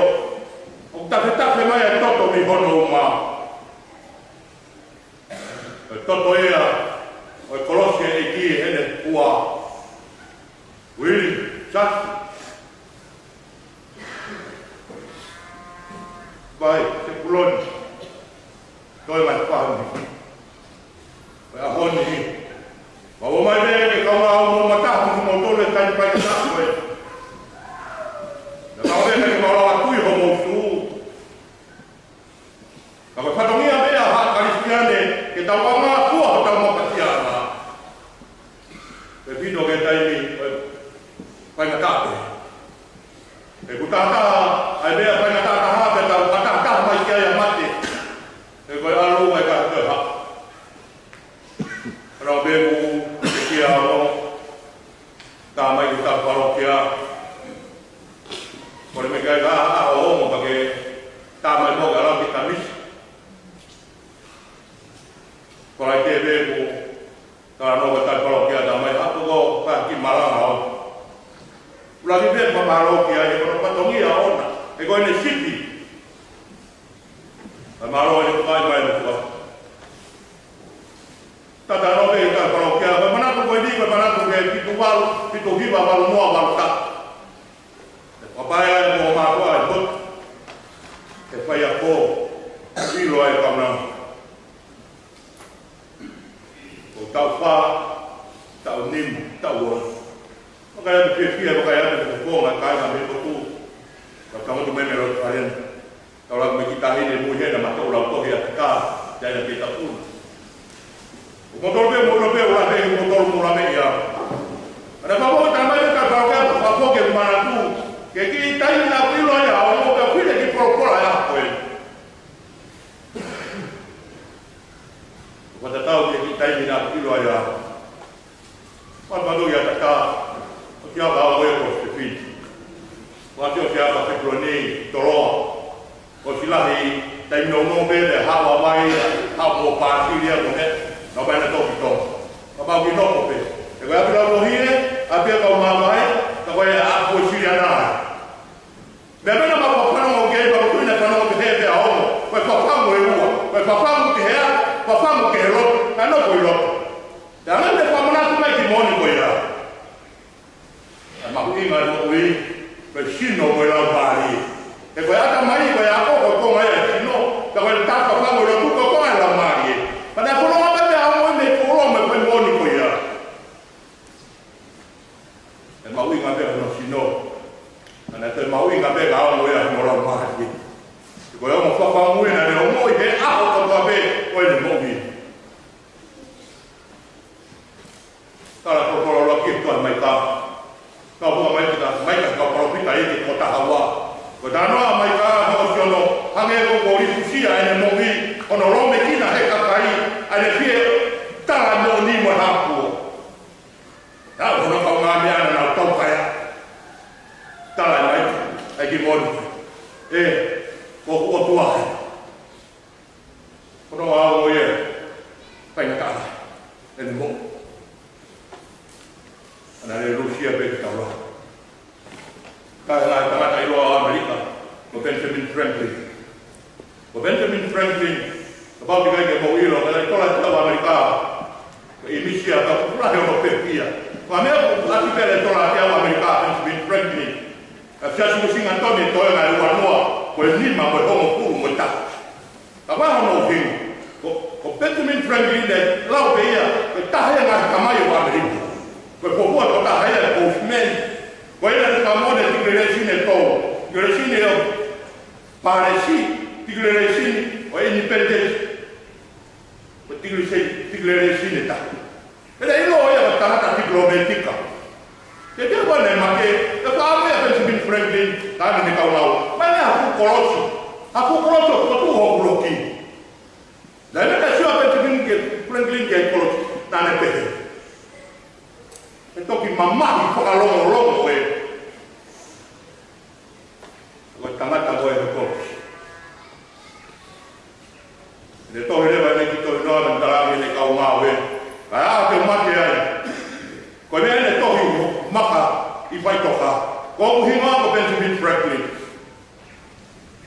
ʻOku tafetafe mai ʻa e toto mei hono uma. Ko e toto ia ʻo e kolosi ʻa e ʻEiki heʻene fua. Uili, sasi. Vai, Sepuloni. Toe mai fāmi. Ko e ʻaho ni. Mau ō mai pē ke kau mau mo mataku mo tole kai pai ka ko e. Na kau pē ke mau lava tui hoʻomou sū. Ka ko e fatongia pē ʻa ha Kalisitiane ke tau anga fua hotau mapasiana. Pea pito ke taimi, ʻe, faingataʻa pē. ʻE kuo tātā, ʻa e meʻa faingataʻa taha pē tau kātaki mai ki ai ʻa mate. ʻE ko e ʻalu mai ka toe ha. Rau pē ku, ke kia ono. Tā mai ki ta palokia. Ko e meʻa kai ka a o mo pake tā mai mo ka lau ki ta misi. Ko lai te pē ku, tā no ka ta palokia tā mai hapo ko ka ki malanga o. Ula ki pē pa palokia e ko no patongia ona, e ko ʻene sipi. Ka malo e ko mai mai mo kua. Tata no pē ka palokia, ko manatu ko ni, ko manatu ke fitu valu, fitu hiva valu noa valu ta. Papai ai mo mātuʻa e pot. E fai a ko, ʻilo ai kaunanga. Ko tau fā, tau nima, tau ono. Vakai atu fiefia, vakai atu ki he konga, kāinga mei he potu. Ka tangotu mai mei loto ʻalena. Tau laku mai ki tahi ne mui hena ma tau lau tohi ʻa te kā, te aina ke tapuna. ʻO motolo pē, motolo pē, ula pē, motolo mula me ia. Ana pa mo ta mai ka pa ka pa po ke manatu. Ke ki tai na pilo ia, ʻo mo ka pile ki polo polo ia ko e. Ua tatau ke ki tai na pilo ia. Ua palo ia tata. ʻO ki a ka o e ko Stefini. Ua ki o ki a ka Petroni, toloa. ʻOsi lahi, taimi nounou pē, pea haʻu mai, haʻu mo Pāsilia mo he, nau mai na toki tō. Ka mau ki noko pē. ʻE ko e ʻapi lau lohi ē, ʻapi ʻa kau māmai, ka ko e ʻapi ko Siliana. Meʻa meʻa ma fafanongo ke, ma ko tuina fanongo ke he pea ono, ko e fafangu ʻe ua, ko e fafangu ki he ʻapi, fafangu ki he lotu, ka noko ʻi lotu. Te anga te fakamanatu mai ki moʻoni ko ia. ʻE mahuʻinga e moʻui, ko e sino mo e laumālie. He ko e ʻatamai, ko e ako, ko e konga ia e sino, ka ko e tapa fanga lotu, ko e konga e laumālie. Ka naʻe fononga mai pē ʻa e ongo mei kolo mo e moʻoni ko ia. ʻE mahuʻinga pē hono sino. Ka naʻe toe mahuʻinga pē ka ongo ia hono laumālie. He ko e ongo fakamoʻui naʻe ongoʻi he ʻaho kotoa pē ʻo ʻene moʻui. Tala ko kolo loa ki he toa Maika. Kau hoa mai kita, Maika kau palōfita ʻi he ko taha ua. Ko tā noa Maika, hoʻo siono, hangē ko ko lifusia ʻene moʻui, hono lōmekina he kakai, ʻa ʻene fie tala moʻoni mo e hāpuo. Nau hono kau ngā meʻa na nau tau kaia. Tala mai, ʻai ki moʻoni. ʻE, ko ko tua he. Ko no au mo ia, faingataʻa, ʻene moʻui. Ana le Lusia pē ki taula. Ka e ngaahi tangata ʻiloa ʻo ʻAmelika, ko Benjamin Franklin. Ko Benjamin Franklin, kapau ʻikai ke mou ʻilo, ka e tola te au ʻAmelika, ko e misia ka kukula he ono pē ia. Ko e meʻa ko ʻasi pē le tola te au ʻAmelika, Benjamin Franklin. Ka siasi ko Singatoni, toenga ʻe ua noa, ko e nima, ko e hongofulu, mo e taha. Ka ʻoku ʻi ai hono ʻuhinga, ko, ko Benjamin Franklin ʻe lau pē ia, ko e taha ia ngaahi tamai ʻo ʻAmelika. Ko e fuofua tokotaha ia se tikilele sine ta. Pea ʻilo ia ko e tangata tikilomētika. Te te ʻoua naʻe make, ʻe fāme ʻa Benjamin Franklin, taʻane ne kau ngāue. Mai ne hafu kolosi. Hafu kolosi ʻo tuʻu hoku loki. Naʻe ne ka sio ʻa Benjamin ke Franklin ke kolosi. Naʻa ne pehē. ʻE toki mamahi fakalongolongo ē. Ko e tangata ko ē he kolosi. Ne tohi leva ʻene kiʻi tohi noa, ne tala ange ʻene kau ngāue. Ka ʻi he ʻaho te u mate ai. Ko e meʻa ʻene tohi maka ʻi faʻitoka. Ko hoku hingoa ko Benjamin Franklin.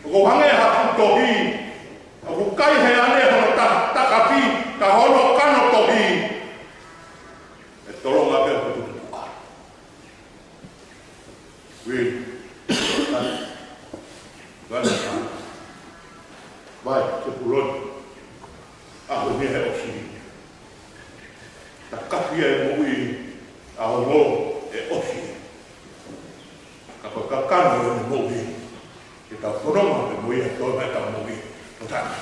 ʻOku hangē ha fuʻu tohi. ʻOku kai he ane hono ta-, takafi, ka hono kano tohi. ʻE tolonga pē ʻo tututuʻa. Ui. Vai. Vai, Sepuloni. ʻAho ni he ʻosi. Takafi e moʻui, ʻaho ʻe ʻosi. Ka ko e kakano ʻo e moʻui. Ke tau fononga pē mo ia, tō mai tau moʻui. Ko tana.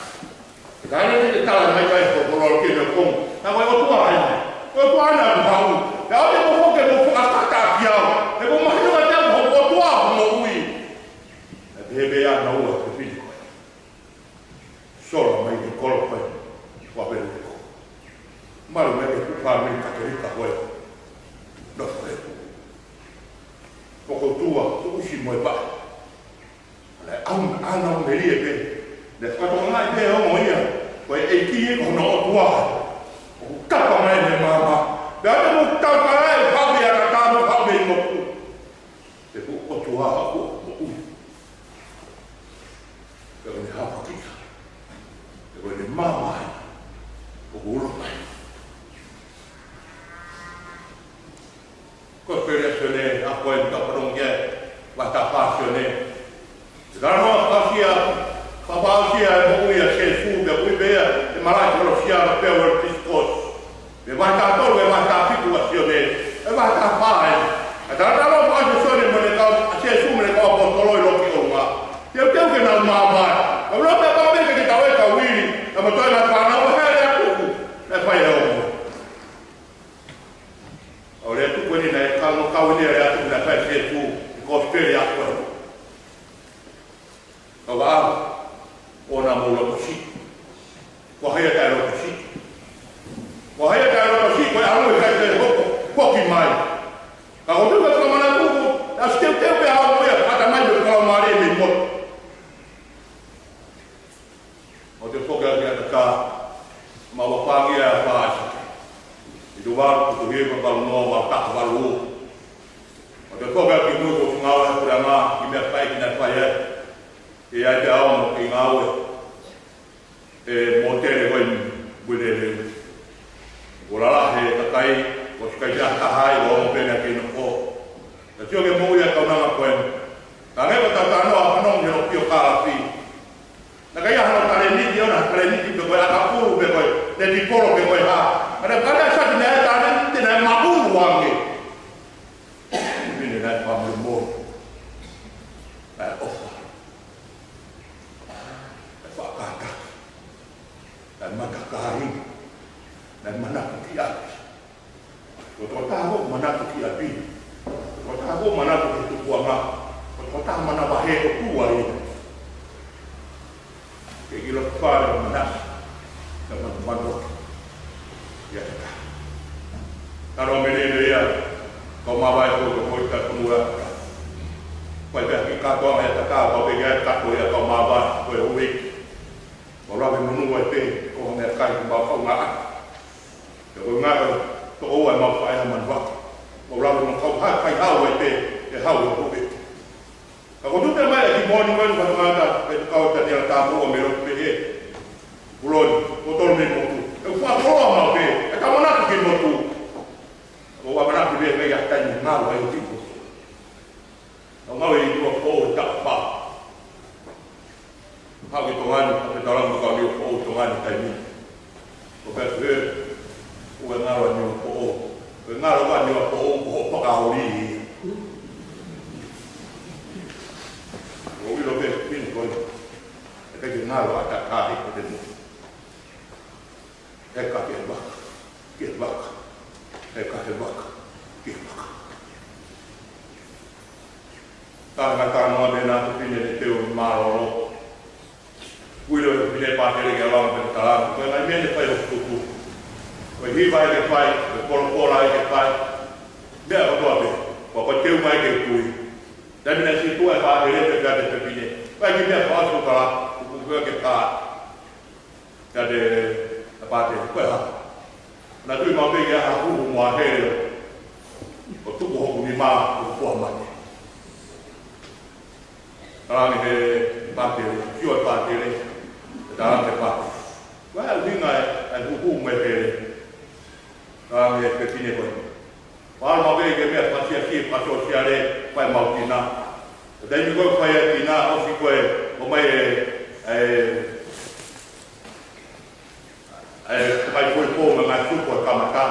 Ka ne te tala mai kai ko kolo ke ne kong. Na ko e ʻOtua ai. Ko e ʻOtua na ko hau. Pea ʻoua te mou foki ke mou fakatata ki au. He ko mahino mai te au ko e ʻOtua ʻoku moʻui. Na te he pea na ua te fili ko ē. Sola mai ke kolo ko ē. Kua pelu ko. Malu mai ke ku fāmili Katolika ko ē. Nofo ē. Ko ko tua, ko usi mo e paʻa. Naʻe ʻamu, ʻamu melie pē. Ne fakatokangaʻi pē ʻe ia, ko e ʻEiki ia ko hono ʻOtua. ʻOku kapa mai ʻene maama. Pea te mou tau ka ai, haʻu ia ka tamu, haʻu ia ʻi moku. Te ku ʻOtua ʻoku moʻui. Pea ko ʻene hapa kita. Pea ko ʻene maama ai. ʻOku ulo mai. Ko e pele Sione, ʻa ko e ka panongia, vahe taha fā Sione. Te talanoa fakaʻosi, fakaʻosi e moʻui ʻa Sīsū, pea ui pē ia, ʻe malaʻe kolosia, pea ua Penitekosi. Pea vahe taha tolu, pea vahe taha fitu ʻa Sione, pea vahe taha fā ē. ʻA e talanoa fakaʻosi ʻa Sione mo ʻene kau, ʻa Sīsū mo ʻene kau ʻaposetolo ʻi loki ʻolunga. Teuteu ke nau maama. Ka ʻoku ʻikai pē ke tau ʻi ai e kau ʻili, ka mo toe na fānau, ʻa e lea tuku, ʻe fai e ongo. ʻO lea tuku eni naʻe kau mo kau eni lea tuku naʻe fai ʻe Sīsū ʻi he kosipeli ʻa ko ē. Ka ʻoku ʻalu, ʻoua naʻa mou loto siʻi. Ko hai ʻe taʻe loto siʻi? Ko hai ʻe taʻe loto siʻi, ko e ʻalu ʻe ʻikai te hoko, foki mai. Ka ko e tuʻu ka mana tuku, ʻa e teuteu pē ʻa e ongo ia, ʻata mai mo e kau mālie mei motu. ʻO te foki ʻa e ʻataka, ma ua pāngia ʻa Fāsike. ʻI he valu, kutu hie, ma valu noa, valu taha, valu ua. ʻO te foki ʻa ki mui ko funga ʻa e puleʻanga, ʻi he meʻakai ki naʻe fai ai. ʻE ai te au mo ki ngāue. ʻE motele ko eni, puelele. Ko lala he kakai, ko sikai te aka hai, ko mo pena ke nofo. Ka sio ke moʻui ʻa e kaunanga ko eni. Ka ngai ko tatano a panong he lo pio kalafi. Naʻe ʻikai ha talēniti ʻona, talēniti pe ko e ʻakapulu pe ko e netipolo pe ko e hā. Ka naʻe kale a sati naʻe talēniti naʻe maʻulu ange. Pine naʻe fāmili mō. Naʻe ʻofa. Naʻe fakataki. Naʻe matakāinga. Naʻe manako ki ʻapi. Ko e tokotaha ʻoku manako ki ʻapi. Ko e tokotaha ʻoku manako ki tupuʻanga. Ko e tokotaha manavahē ʻOtua ia. Ke ʻilo fale manako. Ka manavahē. Ia te ka. Taro mele ia. Kau mavae ko ko ko i ka kunu ia. Ko e pea ki kātoa ia te ka, kau pē ia te ka ko ia kau mavae, ko e uiki. Ko lave munu ai pē, ko e meʻakai ko mau kau ngā. Te ko ngā, toko ua mau faʻahi manavahē. Ko lave mo kau hai, kai hau ai pē, ʻe hau ʻe ko pē. Ka ko tute mai ʻa e ki moni mai, ka tangata, ʻe te kau tani a tāmu ʻo melo pē ē. Puloni, ko tolu nei motu. ʻE fua koloa mau pē, ʻe ka manako ki motu. Ko ua manako pē, kai a tani ngā wai ki motu. ʻO ngāue ʻi Nuʻuafoʻou he taʻu fā. Haʻu ki Tonga ni, ka pē tala mo kau Nuʻuafoʻou Tonga ni taimi. Ko pē atu he, ʻoua ngalo Nuʻuafoʻou. ʻOua ngalo ʻa Nuʻuafoʻou, ko hoʻo fakaoli. ʻO ʻilo pē, pini ko ē. ʻE ʻikai ke ngalo ʻa e takai ko te mo. ʻE ka he vaka, ki he vaka, he ka he vaka, ki he vaka. Ka ngata noa te nā te pine te teu mālōlō. Ui lo te pine pātele ke lau pē tala, ko e ngaahi meʻa ne fai ʻo tuku. Ko e hiva ʻe ke fai, ko e polopola ʻe ke fai. Meʻa kotoa pē, ko ko teu mai ke kui. Taimi naʻe sītuʻa e pātele pē pea te pine. Fai ki meʻa fakaʻosi kala, kuku pē ke tā. Ka te a pāte, ko e hā? Naʻa tui mau pē ke ʻaha huhu mo ʻaha hele ʻo tuku hoku nima ʻo kua mate. Talange he pātele, sio e pātele, e talange he pātele. Ko e ʻuhinga e, e huhu mo e hele. Talange he pepine ko ē. Palo ma pē ke meʻa fasiasi, fasosiale, fai mau kina. Ko e taimi ko ē fai e kina, ʻosi ko ē, ʻomai e, e, e, ʻomai ko ē pō ma ngaahi supo e kamata.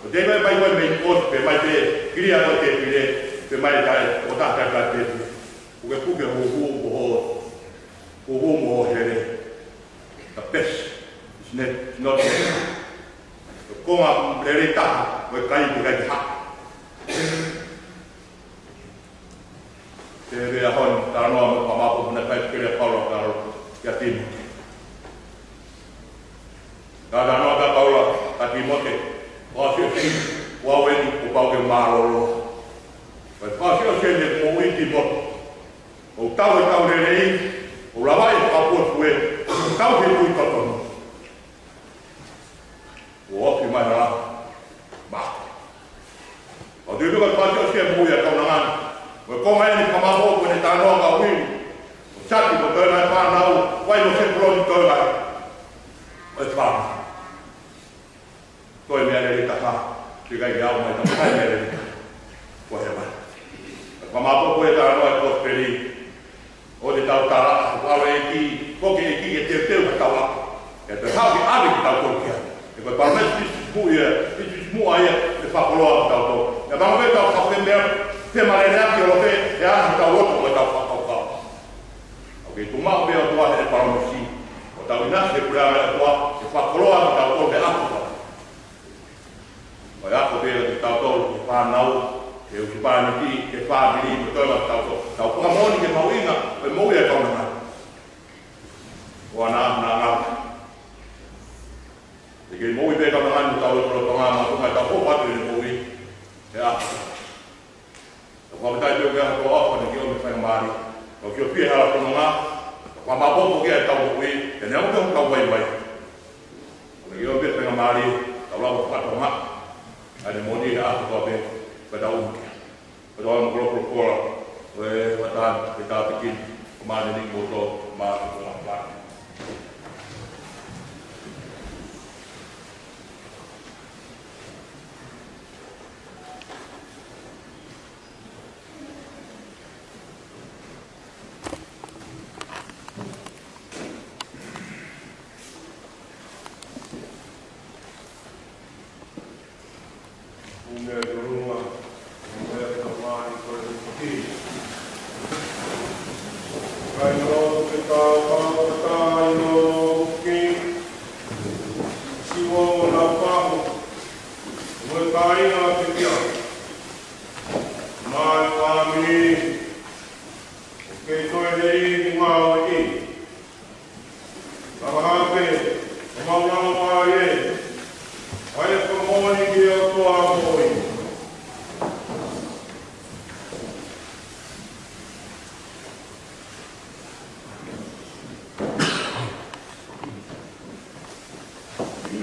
Ko e taimi ko ē mai ko ē mei ʻosi pē mai pē, kilia ko ē te pile, pē mai tai, ʻo taha tai kai pē. Pukepuke huhu, ko ho, huhu mo ho hele. The best is not, not there. Ko e konga lelei taha, ko e kai te kai te haʻu. Te ve a hon, talanoa mo ka mapo mo ne kai kele Paula ka ro, kia Timote. Ka talanoa ka Paula, ka Timote, ʻo si ʻo si, ʻo au eni, ʻo pau ke mālōlō. Ko e fasi ʻo si eni mo ui Timote. ʻO tau e tau lelei, ʻo lava e fakapuepuē, ʻo tau he kui totonu. ʻO ofi mai hala. Ma. ʻO te tuka fasi ʻo si e mo ia kaunangana. Ko e konga eni ka mapo ko ne tanoa ka ui. ʻO Sati ko toe nai fānau, ʻo ai mo Sepuloni toe nai. ʻO e fānau. Ko e meʻa lelei taha, te kai au mai tau kai meʻa lelei taha. Ko e hema. Ka mapo ko e tau noa e kosipeli, ʻo te tau tala, ʻo ʻalu e ʻEiki, ko ke ʻEiki ke teuteu ka tau ako. ʻE te hau ke ʻave ke tau tau kia. ʻE ko e palōmesi Sīsū ia, Sīsū ia, ʻe fakakoloa ka tau tau. ʻE manga me tau fakapemea, te malele aki ʻo te, ʻe ana tau loto ko e tau fakakaukau. ʻOku tuʻu maʻu pē ʻOtua he palōmesi. ʻO tau ʻinasi he puleʻanga ʻo e ʻOtua, ʻe fakakoloa ʻa tautolu he ako. ʻO e ako pē ʻa tautolu, he fānau, he ʻū husepāniti, he fāmili, mo tautolu, tau fakamoʻoni ke mahuʻinga, ʻo e moʻui ʻa e kaunanga. ʻO ana, ana, ana. ʻE kei moʻui pē kaunanga, mo tau ʻi he lotolotonga, mātuʻa, tau hopa atu ʻi he moʻui. He ako. Tau fakafetaʻi pē ʻoku ʻi ai ha toafa ne kei ʻomi faingamālie. Tau sio pē he hala fononga. Tau fakamaopoopo ki ai ʻetau moʻui. Ke ne aʻu ki hono tau vaivai. Tau kei ʻomi pē faingamālie. Tau lava fakatokangaʻi ʻene moʻoni he ʻaho kotoa pē. Pea tau ʻunukia. Pea tau ʻalu mo e kolokolo kola. ʻO e ʻatā, ke tāpuekina. Ko e mānini mo tō, mānini mo tō. Kei toe lelei ki ngāue ʻi. Kakaha pē, ʻo mau nau mai ē, ʻa e fakamoʻoni ki he ʻOtua moʻui.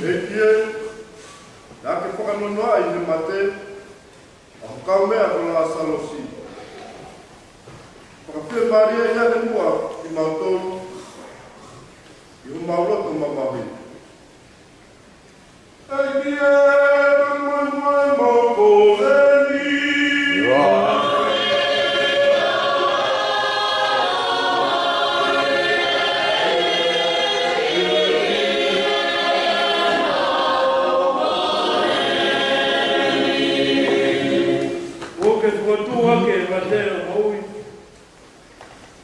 ʻEiki ē, naʻa ke fakanonoaʻi ʻi he mate, ʻa ho kaumeʻa ko Lāsalosi. Fakafiemālieʻi ʻa e muʻa kimautolu, ʻi homau loto mamahi. ʻEiki ē, tau mai mai mo ko leni. ʻO ke fokotuʻu hake ʻa e mate ʻo moʻui.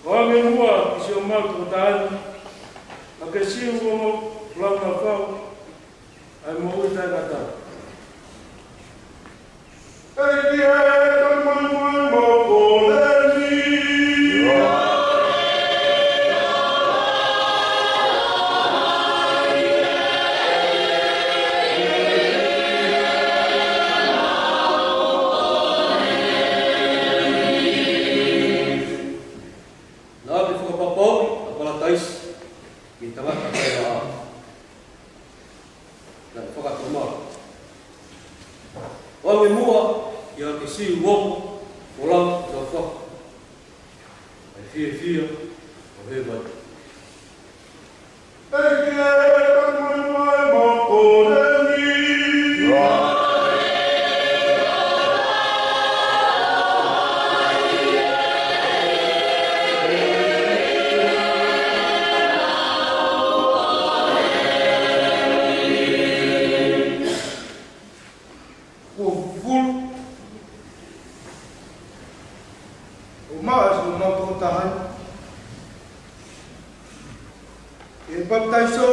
ʻO ange muʻa ki siʻomau tokotā ni, ʻa ke siʻi ʻo mo lau na fau, ʻa e moʻui. Taʻengata. ʻEiki ē, tau mai mai mo koleni. Naʻa ke fakapapauʻi ʻa Palataisi ki he tangata taʻevaʻa. Naʻe fakatomala. ʻOange muʻa kiate Siu Ongo Folau Naufau ʻa e fiefia ʻo hēvani. ʻEiki ē, tau mai mai mo koleni. Kuo fufulu ʻo maʻa ʻa e siʻomau tokotaha ni ki he papitaiso,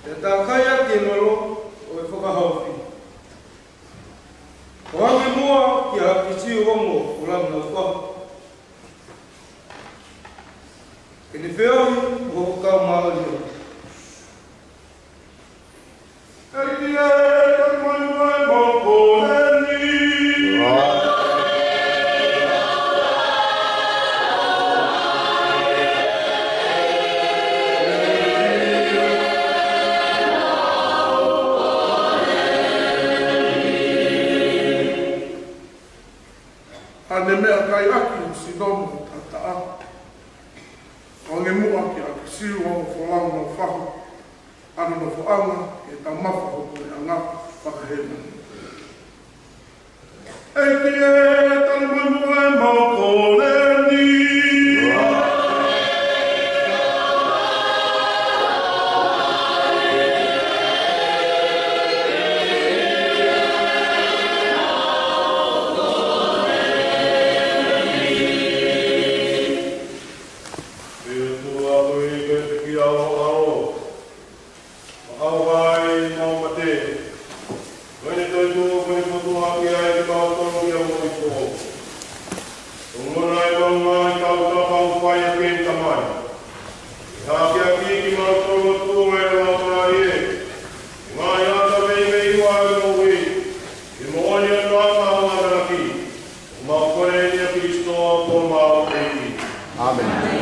pea tākai ʻaki e lolo ʻo e fakahaofi. ʻOange muʻa kiate Siu Ongo Folau Naufau ke ne feohi mo hoʻo kau māʻoniʻoni. ʻEiki ē, tau mai mai mo koleni. ʻA e meʻakai ʻaki ʻo e sino mo e taʻataʻa. ʻOange muʻa kiate Siu Ongo Folau Naufau ʻa hono nofoʻanga ki he taumafa ʻo e puleʻanga fakahēvani. ʻEiki ē, tau mai mai mo koleni. ʻE ʻOtua, ko e ʻEiki ʻa e ʻAlo, ʻa e ʻAlo ʻa e mau mate, ko ʻene toetuʻu ko ʻene fokotuʻu ʻaki ai kimautolu ki he moʻui foʻou. Ko hono ʻai ʻa e mau ngaahi tautapa ʻoku fai ʻaki ʻe he Tamai, ke hakeakiʻi kimautolu ʻOtua ʻe he Laumālie, ʻi he ngaahi ʻata meimei ʻo e moʻui, ʻi he moʻoni ʻo e tangata ʻamanaki. ʻOku mau kole ʻeni ʻia Kalaisi ko homau ʻEiki. ʻĀmeni.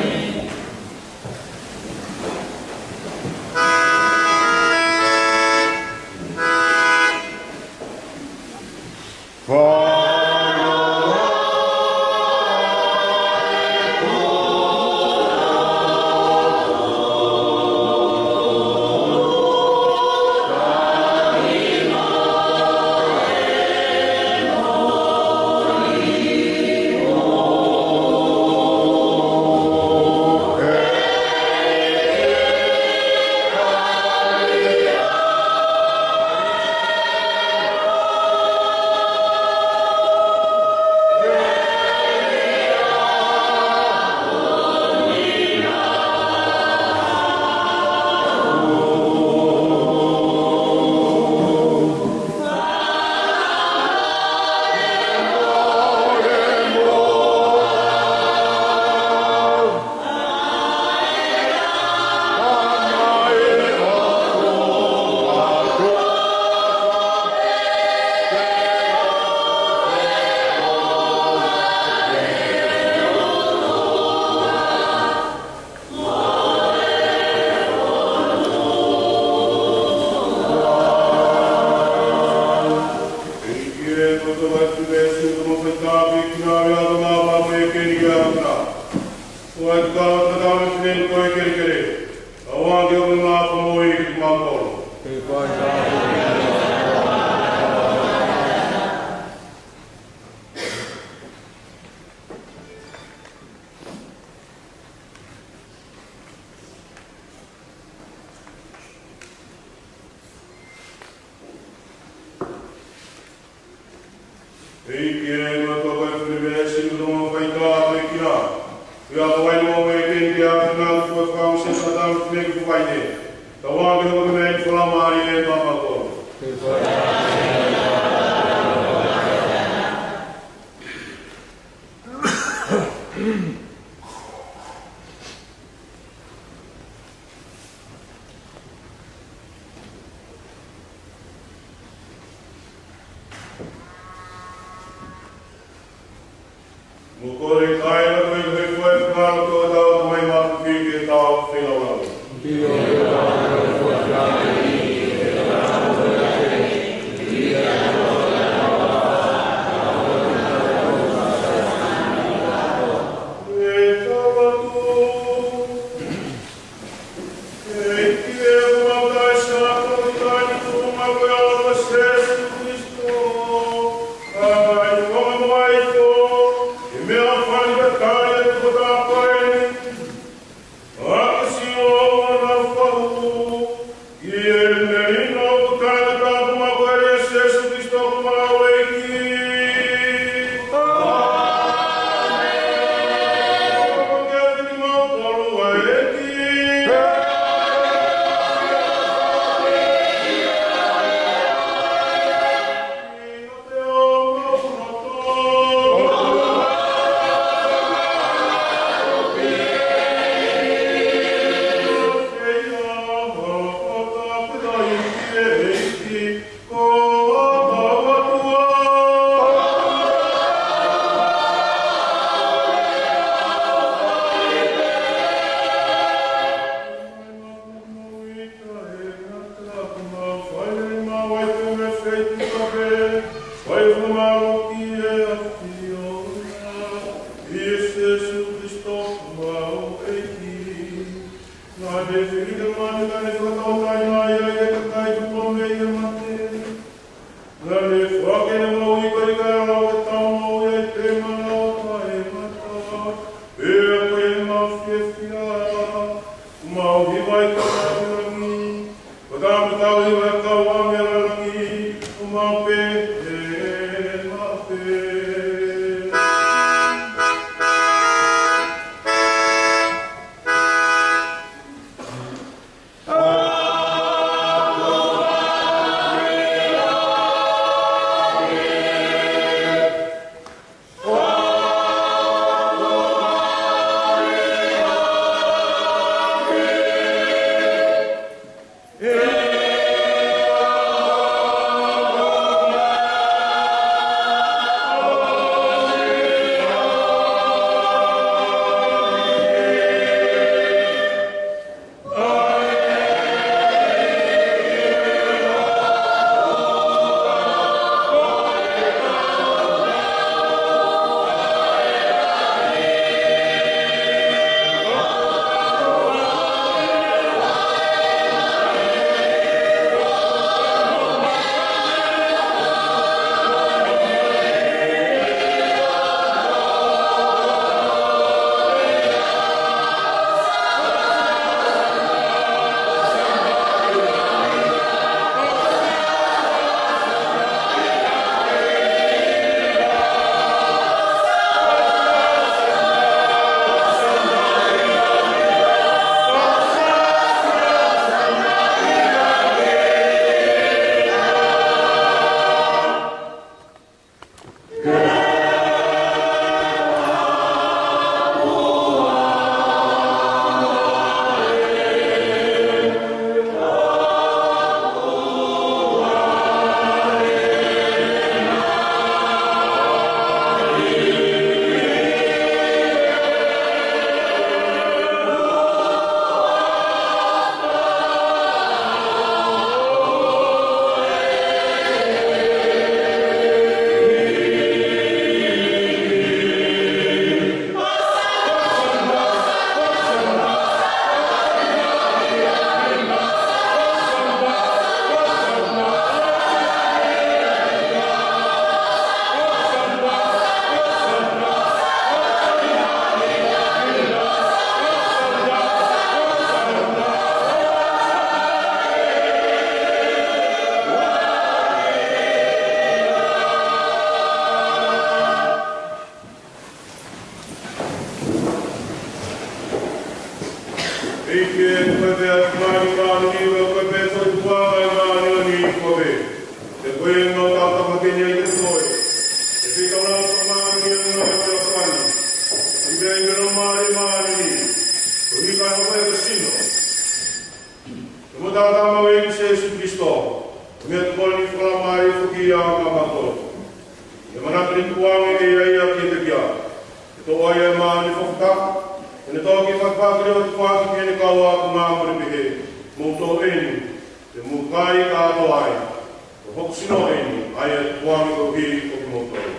ʻEiki ē, ko e ʻOtua ʻo e ʻunivēsi, ko hoʻo fai tāpuekina. Pea ko e ʻai mo e keni ke ʻafio ʻa e fakaʻosi ʻa Sētane mo ʻene fefine. Tauange hoʻo meʻa ʻi he folau mai. Ko e kaila ko e hifo e fekau ko e tau mai maku ki ke tau fina lau. E tau atu. Naʻa ne foaki ʻene moʻui ko e kakai ʻo e tau moʻui ʻa e pē mana ʻo taʻengata. Pea ko ʻene mau fiefia, mau hiva ʻi he kau langi. Ko e tau tau hiva ʻa e kau angalangi, ʻo mau pehē, mau pehē. ʻEiki, ko koe pē ʻa e māʻoniʻoni, māʻoniʻoni, ko koe pē ʻa e māʻoniʻoni, māʻoniʻoni ko koe. He ko e mau tau tama keni ai ke koe. He pika lau ka māʻoniʻoni ʻa e ʻOtua pani. He pika ʻi meno māʻoniʻoni, māʻoniʻoni. Ko hika ko koe ko sino. Ko e mau tau tama ʻEiki Sēsū Kalaisi. Ko e meʻa tupu ni fakamālō foki ʻa e kama koe. He manatu ni kuange ʻe ia ia ki he kia. He Toʻo ai ʻa e māʻoniʻoni fakataha, ʻo ne toki fakapapauʻi ʻa e tupuʻanga ki heʻene kau ākonga mo ne pehē, Mou toʻo eni, te mou kai kātoa ai, ko hoku sino eni, ʻa ia ʻoku tupuʻanga koeʻuhi ko kimoutolu.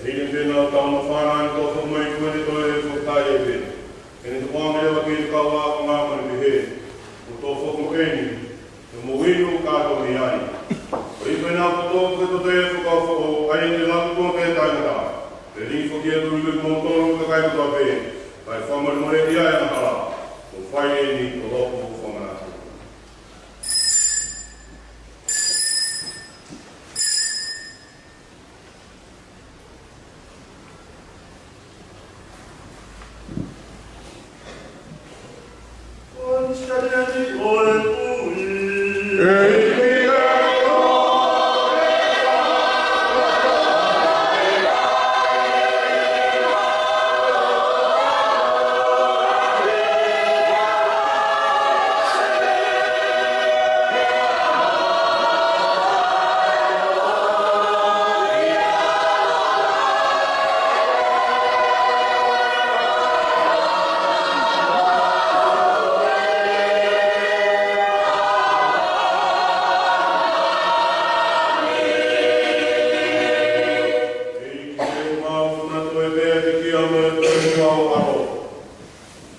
ʻE ʻi ai pē ʻenau tauʻanga fānau ʻe toko fā mai ko eni ʻo toe fakataipe. ʻEne tupuʻanga leva ki heʻene kau ākonga mo ne pehē, Mou toʻo foki mo eni, te mou inu kātoa mei ai. Ko ia pē ʻenau kotoa ko ē ʻo toe fakafou, ʻa ia te nau tuʻu pē taʻengata. Pea lilingi foki atu ʻa kimoutolu kakai kotoa pē, kae fakamolemoleʻi ʻa e angahala. Mou fai eni ko hoku fakamanatu.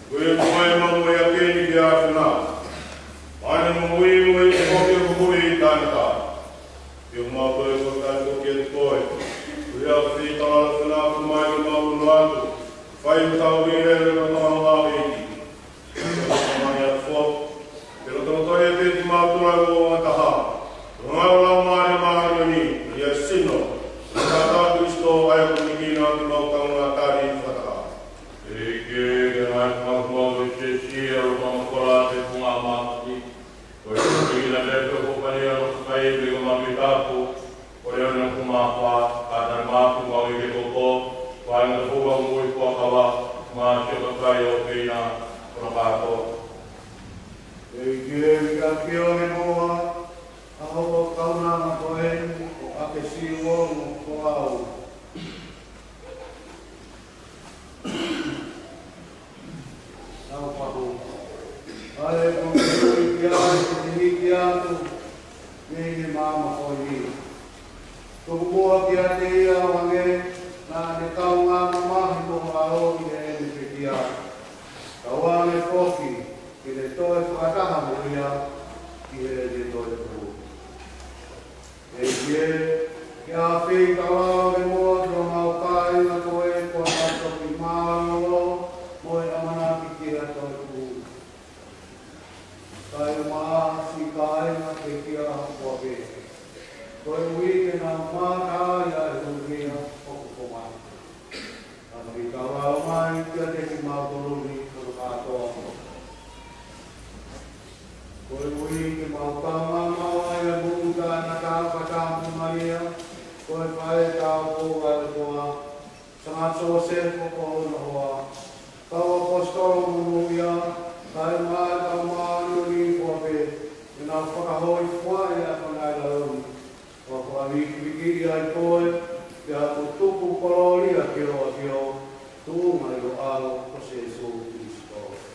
Ko e moʻui maʻu ia ke ni ke ʻafenā. Mane moʻui mo e koke ko koe ʻi taʻengata. Ke mau toe ko taʻengata ko koe. Ko ia ke fai tala ʻafenā ko mai ke mau ʻunu atu. Fai mo tau ʻi he lele ka tau ʻa ʻEiki. Ke loto mai ʻa fo. Ke loto loto e pē ki mau tula ko ʻa taha. Ko ngā lau mai māʻoniʻoni. Ia sino. Ka tā Kristo ai ko ni ki nā ki mau kaunga tari fakataha. ʻEiki, ke ngai ko mau ko mau ke sesi, ʻa lo mau ko la te ko ngā mātaki. Ko e kina te ko ko pani ʻa lo kai me ko mau ki tapu. Ko le ona ko mau pa, ka ta mau ko mau i ke ko ko. Ko ai na ko mau mo i ko kawa, ma si o ka kai o peina, ko na ka ko. ʻEiki, ʻEiki, ka ki o ne moa, ʻa ho kaunanga ko eni, ʻo ake si o mo ko au. Tau pahu. ʻA e ko ke ui ki ai, ko te hiki atu, mei he māmā ko eni. Tuku muʻa kiate ia ʻo hangē, naʻa ne kaungā mamahi mo ʻAlo ʻi heʻene pekia. Kae ʻoua naʻa foki, ke ne toe fakataha mo ia, ʻi heʻene toetuʻu. ʻEiki ē, ke ʻafio ʻi taua ʻo e moa ki homau kāinga ko ē kuo nau toki mālōlō mo e ʻamanaki ki he toetuʻu. Kae ʻumaʻā siʻi kāinga ke kia ʻa koe pē. Koeʻuhi ke nau mātā ʻa e hū meʻa ʻoku ko mai. Ka ʻoku ke kau ʻalu mai kiate kimautolu ni ko e kātoa. Koeʻuhi ke mau kaungā maʻu ai ʻa e moʻui taʻengata ʻa e Tamai Malia, ko e faʻē tāupoʻou ʻa e ʻOtua, Sangata Siosefa ko hono hoa, kau ʻaposetolo monūʻia, kae ʻumaʻā ʻa e kau māʻoniʻoni kotoa pē, ke nau fakahōifua ʻi he ʻaho ʻo e ʻaho ni, ʻo fakavikivikiʻi ai koe, pea ke tuku kolōlia ki ho ʻAfio, tuʻunga ʻi ho ʻAlo ko Sīsū Kalaisi.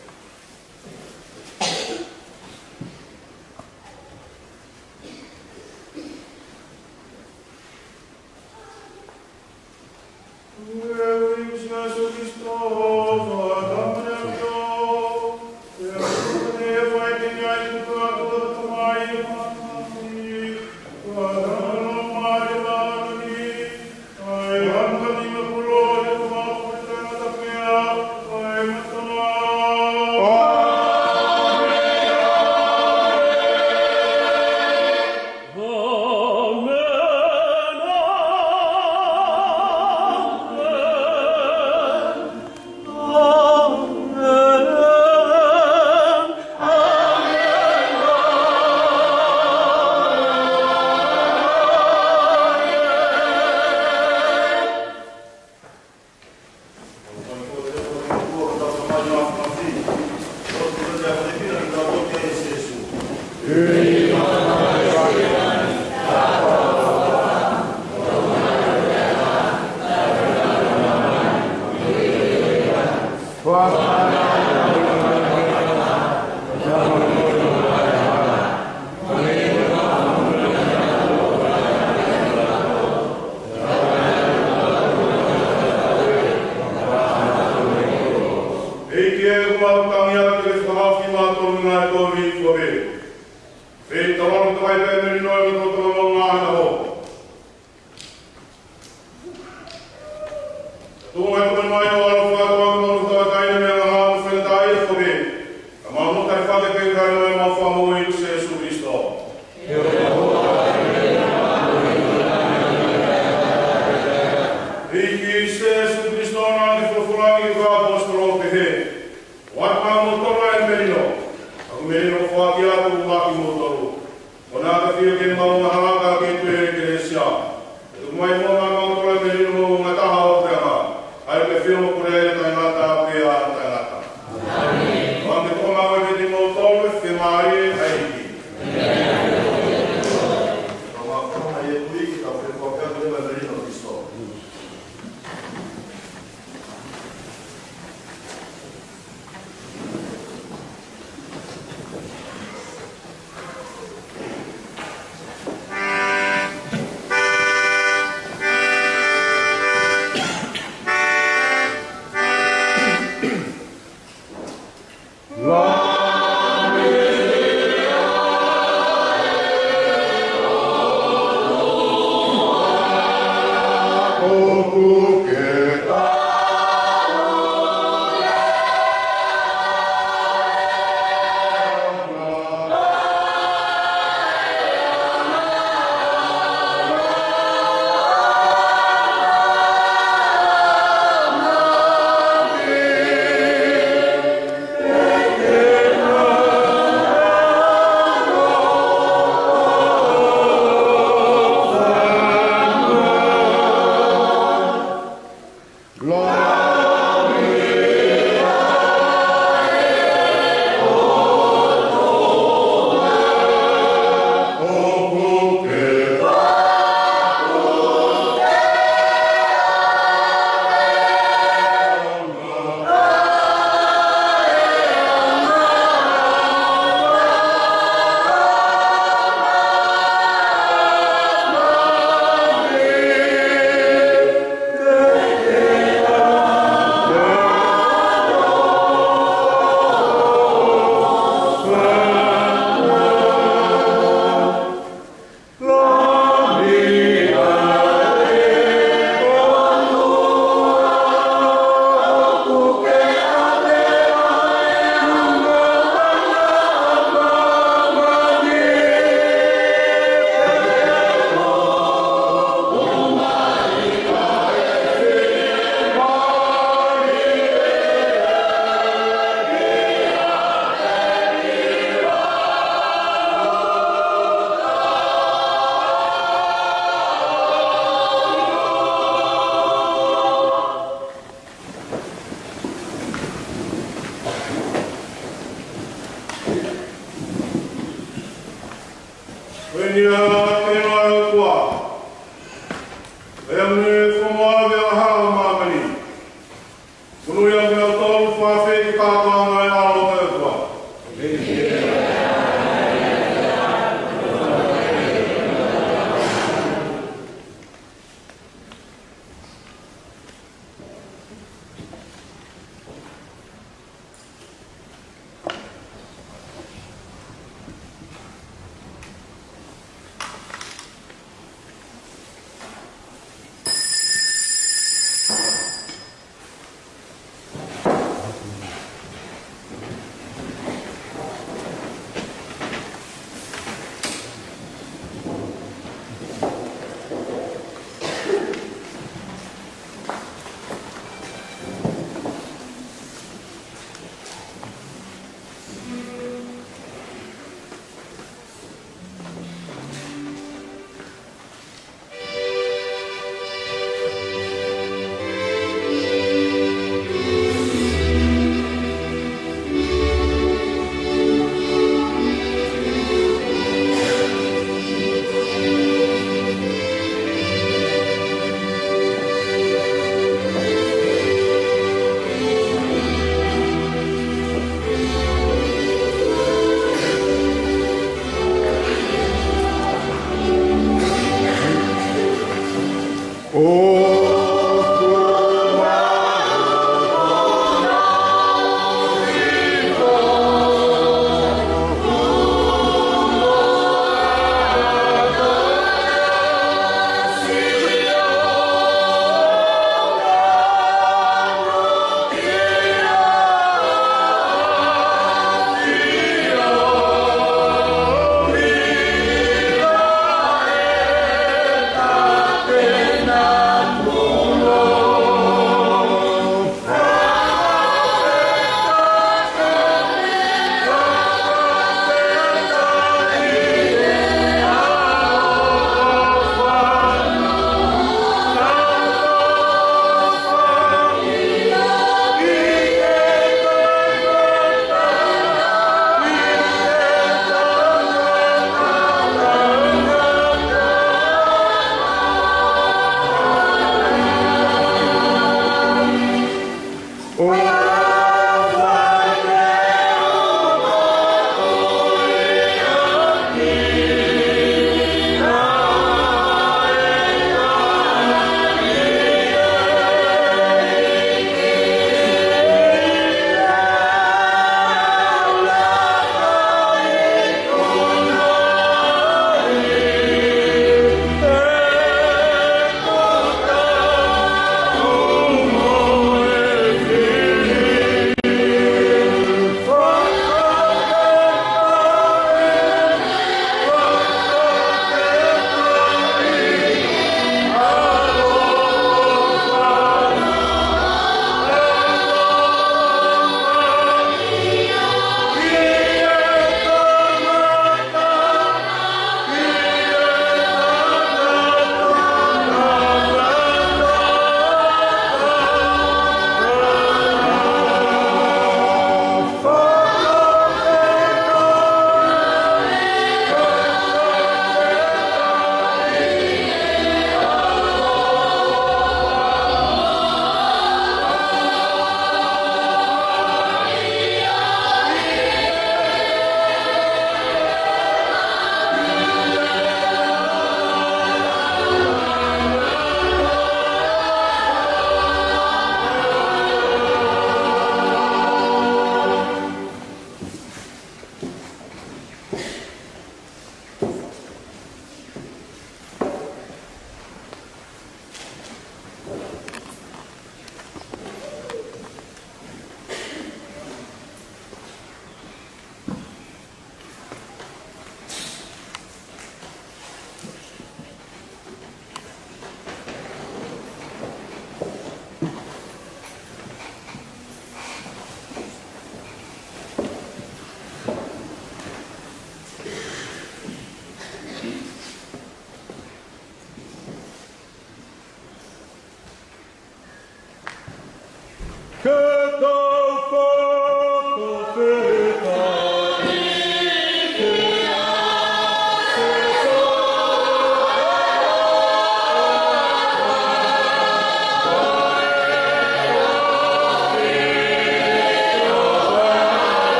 Mai mo ma mau tole me ni mo ngata hau pe ma. Ai ke fio mo kule ai taʻengata pea taʻengata. ʻĒmeni. Wa me ko ma we me ni mo tole ke mai ai ki. Ko ma ko ma ye kui ki ka pe ko ka me ni mo Kristo. Ko eni ʻa e ʻOtua. ʻE ʻa e fua mo ʻave ʻa e hala ʻo māmani. Monūʻia kimoutolu, fakaafeʻi ki he kātoanga ʻo e ʻAlo ʻo e ʻOtua.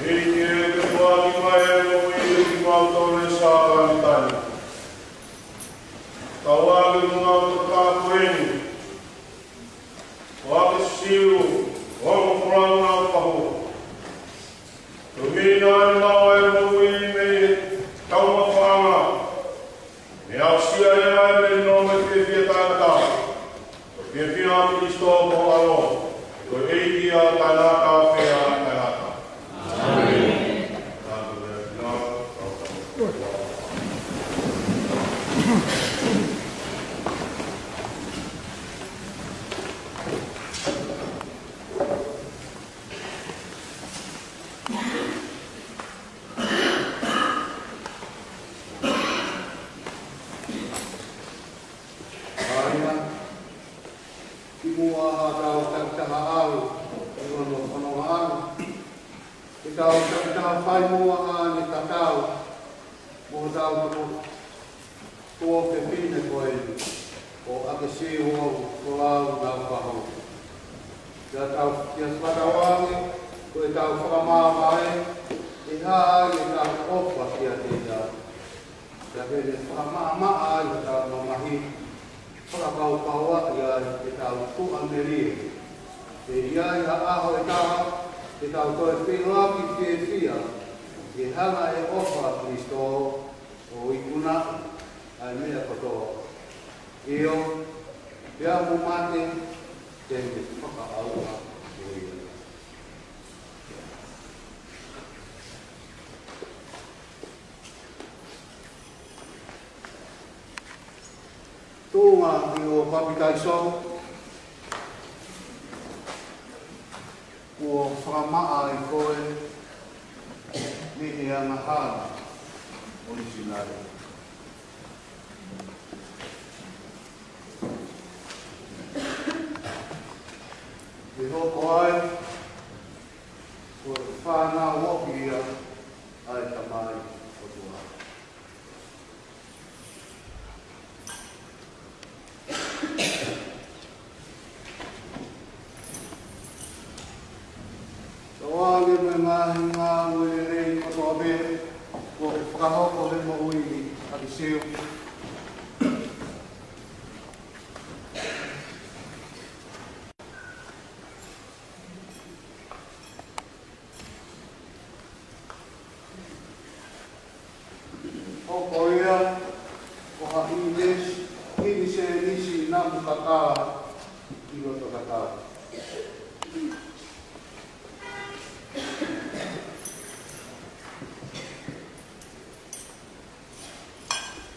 ʻEiki, ke foaki mai ʻa e moʻui kiate kimautolu he Sāpate ni. Tau ʻai ʻa e ngaahi tokāteline, ʻo ʻai ke siu, ʻo ʻoku folau na ʻo pahua. Tuʻu mai ʻa e moʻui mei he taumafaʻanga, mei he aʻusia ʻa e mei he nofo mei he fiefia taʻengata. Ko e fiefia ʻo Kalaisi ko ho ʻAlo, ko e ʻEiki ʻo taʻengata pea taʻengata. ʻĀmeni. ʻA ia, kimuʻa haʻatau takitaha ʻalu ʻi hono fononga ʻana, ke tau takitaha fai muʻa ʻa e tatau. Mo hotau tuofefine ko eni, ko ʻAkesiuongo Folau Naufahu. Pea tau, pea fakatauange, ko ʻetau fakamaama ē, ʻe hā ai ʻetau ʻofa kiate ia. Pea te ne fakamaʻamaʻa ai hotau mamahi, fakakaukauaʻi ai ʻetau tuʻamelie. ʻE ʻi ai ha ʻaho ʻe taha, te tau toe feʻiloaki fiefia, ʻi he hanga ʻe he ʻofa ʻa Kalisito ʻo ikunaʻi ʻa e meʻa kotoa. ʻIo, pea mo mate, te ne fakaʻauha mo ia. Tuʻunga ʻi hoʻo papitaiso, kuo fakamaʻa ai koe mei he angahala ʻorisināli. ʻE hoko ai ko e fānau ʻoʻou ia ʻa e Tamai ʻOtua. Tauange mo e ngaahi ngāue lelei kotoa pē kuo ke fakahoko he moʻui ni, ʻAkesiu. Hoko ia ko ha ʻīmisi, ʻīmisi namu kakala ʻi loto kakala.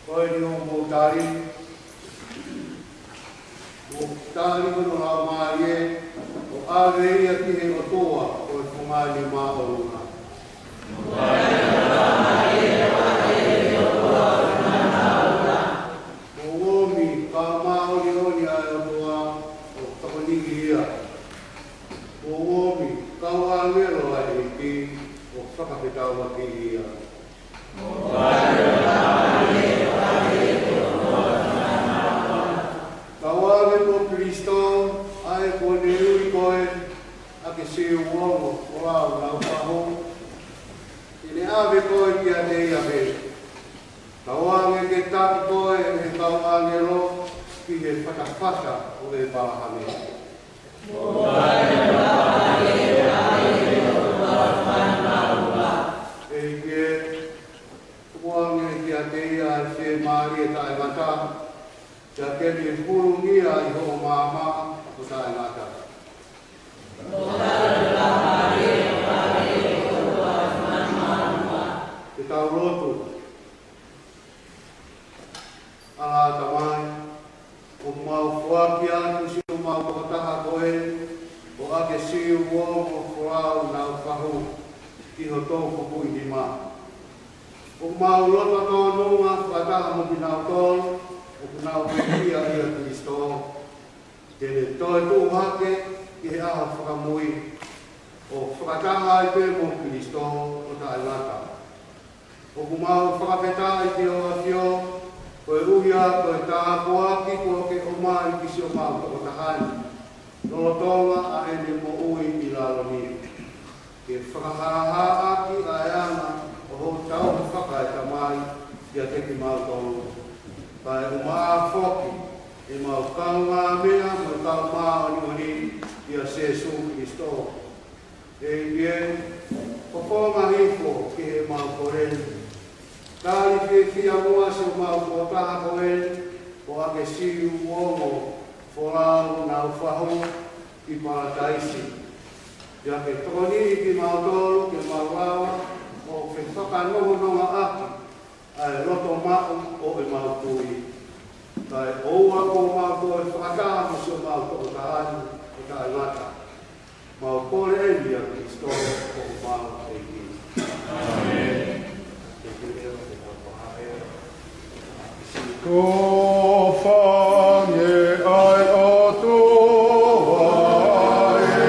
Ko eni hoʻomou tali, ʻo tali hono laumālie, ʻo ʻave ia ki he ʻOtua, ko e fungani māʻolunga. Mou omi, kau māʻoniʻoni ʻa e ʻOtua, ʻo tokoniʻi ia. Mou omi, kau ʻāngelo ʻa e ʻEiki, ʻo fakafetaulaki ia. Tauange mo Kalisito, ʻa ē kuo ne ui koe, ʻAkesiuongo Folau Naufahu, te ne ʻave koe kiate ia pē. Tauange ke taki koe ʻe he kau ʻāngelo ki he fatafata ʻo ʻĒpalahame. ʻEiki ē, tukuange kiate ia ʻa e fiemālie taʻengata, pea ke ne hulungia ʻi hoʻo maama ʻo taʻengata. Ke tau lotu. ʻAlā Tamai, ʻoku mau foaki atu siʻomau tokotaha ko ē, ko ʻAkesiuongo Folau Naufahu, ki ho toʻukupu ʻi nima. ʻOku mau loto tōnunga fakataha mo kinautolu ʻoku nau pekia ʻia Kalisito. Te ne toe tuʻu hake ʻi he ʻaho fakamui, ʻo fakataha ai pē mo Kalisito ʻo taʻengata. ʻOku mau fakafetaʻi ki ho ʻAfio, koeʻuhi ko e tāpuaki kuo ke ʻomai ki siʻomau tokotaha ni, lolotonga ʻa ʻene moʻui ʻi lalo ni. Ke fakahāhāʻaki ʻa e anga ʻo hoʻo tauhi fakaetamai kiate kimautolu. Kae ʻumaʻā foki ʻemau kaungāmeʻa mo e kau māʻoniʻoni ʻia Sīsū Kalisito. ʻEiki ē, fofonga hifo ki heʻemau kole ni. Tali fiefia muʻa siʻomau tokotaha ko ē, ko ʻAkesiuongo Folau Naufahu, ʻi Palataisi. Pea ke tokoniʻi kimautolu ke mau lava ʻo fefakanofonongaʻaki ʻa e loto maʻu ʻo ʻemau tui. Kae ʻoua kuo mau toe fakataha mo siʻomau tokotaha ni ʻo taʻengata. Mau kole eni ʻia Kalisito ko homau ʻEiki. ʻĒmeni. Ko e fanga ʻa e ʻOtua ē.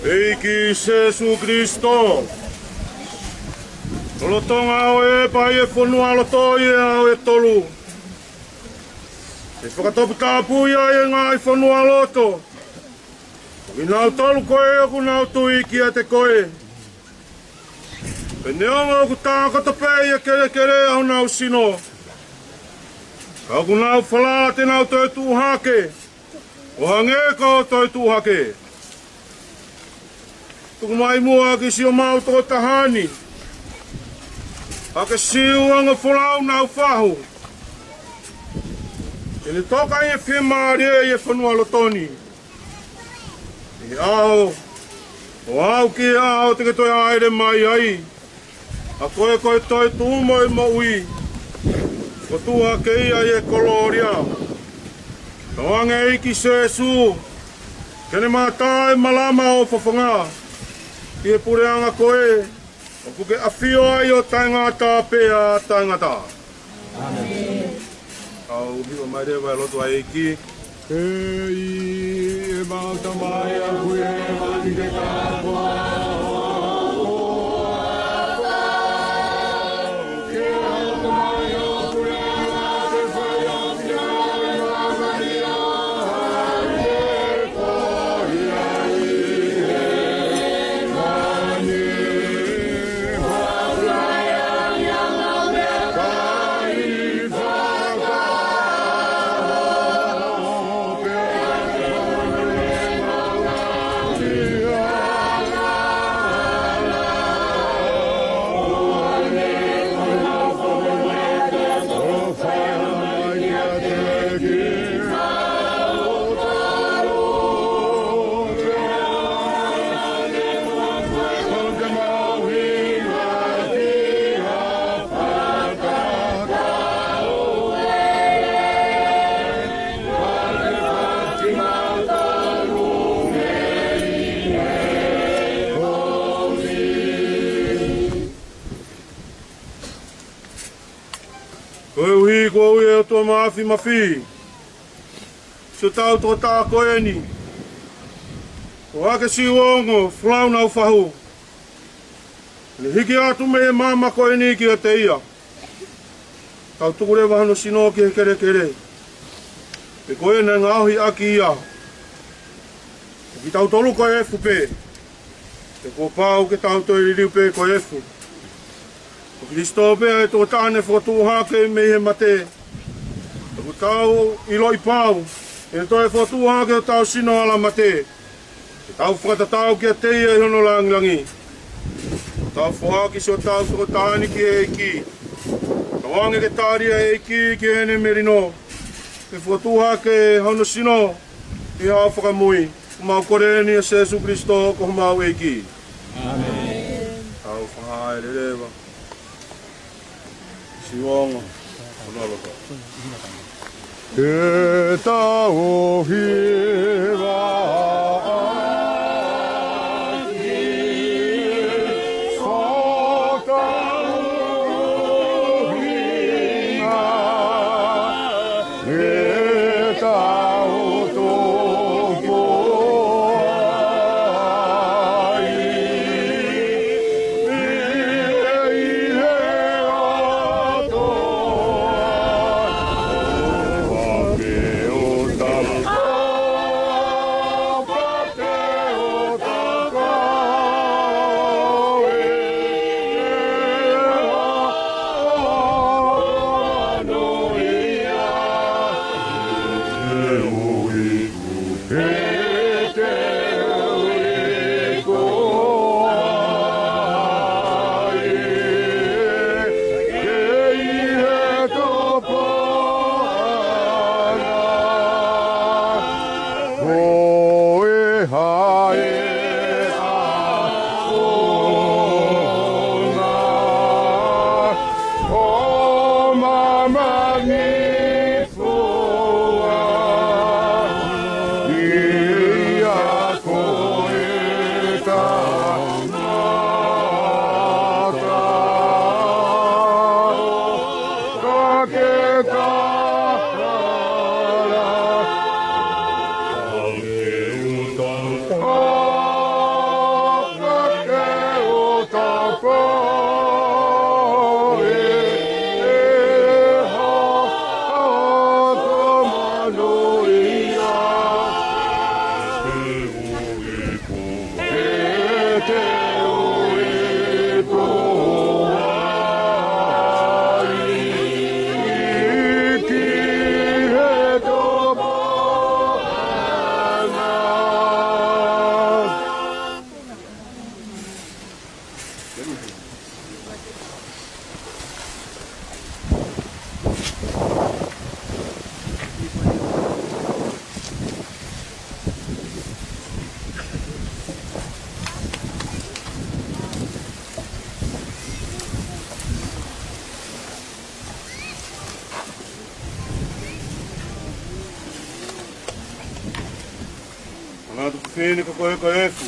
ʻEiki Sēsū Kilisitō, lolotonga ʻo e pā ʻi he fonualoto ʻi he ʻaho ʻe tolu, ʻe fakatoputapuʻi ai ʻa e ngaahi fonualoto ʻo kinautolu ko ē ʻoku nau tui kiate koe. Pea neongo ʻoku tākoto pē ʻi he kelekele ʻa honau sino, ka ʻoku nau falala te nau toe tuʻu hake, ʻo hangē ko hoʻo toe tuʻu hake. Tuku mai muʻa ki siʻomau toko taha ni ʻa e siu angafolau naʻa nau fahu, ke ne toka ʻi he fiemālie ʻi he fonualoto ni, ʻi he ʻaho ʻo aʻu ki he ʻaho te ke toe hāʻele mai ai, ʻa koe ko e toetuʻu mo e moʻui, ʻo tuʻu hake ia ʻi he kolōlia. Tauange ʻEiki Sēsū, ke ne mātā ʻa e malama ʻo e fofonga ʻi he puleʻanga ko ē ʻoku ke ʻafio ai ʻo taʻengata pea taʻengata. ʻĀmeni. Kau hiva mai leva e lotu ʻa e ʻEiki. ʻEiki, ʻemau Tamai ʻoku ʻi he langi, ke taupoa ho ʻafio. Māfimafi, siʻotau tokotaha ko eni, ʻo ake Siuongo Folau Naufahu, ne hiki atu mei he maama ko eni kiate ia. Tau tuku leva hono sino ki he kelekele, he ko ia naʻe ngaohi ʻaki ia. Ko kitautolu ko e efu pē, he kuo pau ke tau toe liliu pē ko e efu. Ko Kalaisi pē ʻa e tokotaha ne fokotuʻu hake mei he mate. He kuo tau ʻiloʻi pau, ʻe toe fokotuʻu hake hotau sino ʻa e mate, ke tau fakatatau kiate ia ʻi hono langilangi. Tau foaki siʻotau tokotaha ni ki he ʻEiki. Tauange ke tali ʻe he ʻEiki ki heʻene melino, ke fokotuʻu hake hono sino ʻi haʻo fakamui. Ko ʻemau kole ni ʻia Sēsū Kalaisi ko homau ʻEiki. ʻĒmeni. Tau fakahā leva. Siuongo. Ke tau hiva ʻaki hotau ʻuhinga, ke tau tupu ai. Manatu fefine, ko koe ko e efu.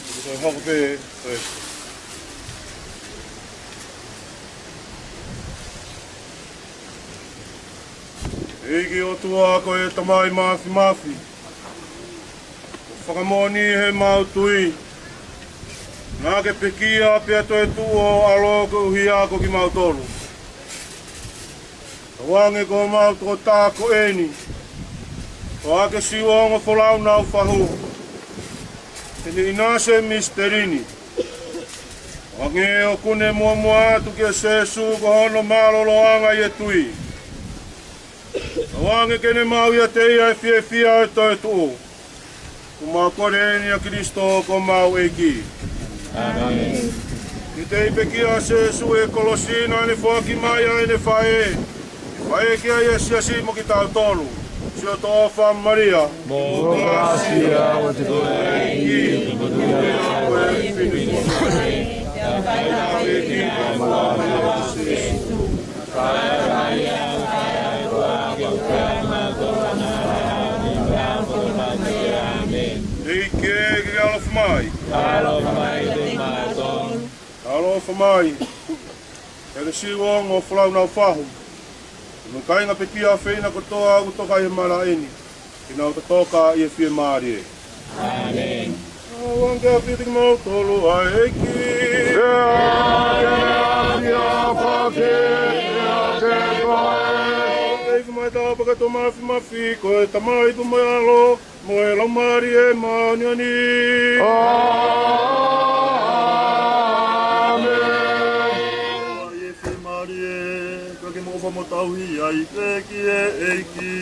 Ko koe hoko pē ko e efu. ʻEiki ʻOtua, ko e Tamai Māfimafi, ʻoku fakamoʻoni ʻemau tui, naʻa ke pekia pea toe tuʻu ho ʻAlo koeʻuhi ko kimautolu. Tauange ko homau tokotaha ko eni, ʻo ake Siuongo Folau Naufahu, te ne ʻinasi e misiteli ni. Tauange ʻoku ne muʻomuʻa atu kia Sēsū ko hono mālōlōʻanga ʻi he tui. Tauange ke ne maʻu ʻiate ia e fiefia ʻo e toetuʻu. Ko ʻemau kole ni ʻia Kalaisi ko homau ʻEiki. ʻĒmeni. Kiate ia ʻe pekia ʻa Sēsū ʻi he kolosi, naʻa ne foaki mai ʻa ʻene faʻē, faʻē ki ai ʻa e siasi mo kitautolu. Siʻoto ʻofa Malia, mo e kalasia ʻa e ʻEiki, ʻEiki ke ke ʻaloʻofa mai. ʻAloʻofa mai kiate kimautolu. ʻAloʻofa mai. ʻEiki Siuongo Folau Naufahu, Mo e kāinga pekia ʻofeina kotoa ʻoku toka ʻi he malaʻe ni, ke nau totoka ʻi he fiemālie. ʻĀmeni. ʻOange ʻa e ʻapi kiate kimautolu ʻa e ʻEiki. Pea ke ʻapiako ke ʻiate koe. Ke ʻi ai ʻa e tapa ke tō mafimafi, ko e Tamai pea mo e ʻAlo, mo e Laumālie Māʻoniʻoni. ʻĀmeni. ʻI he fiemālie, ka ke moʻofa mo tauhi ai pē ki he ʻEiki.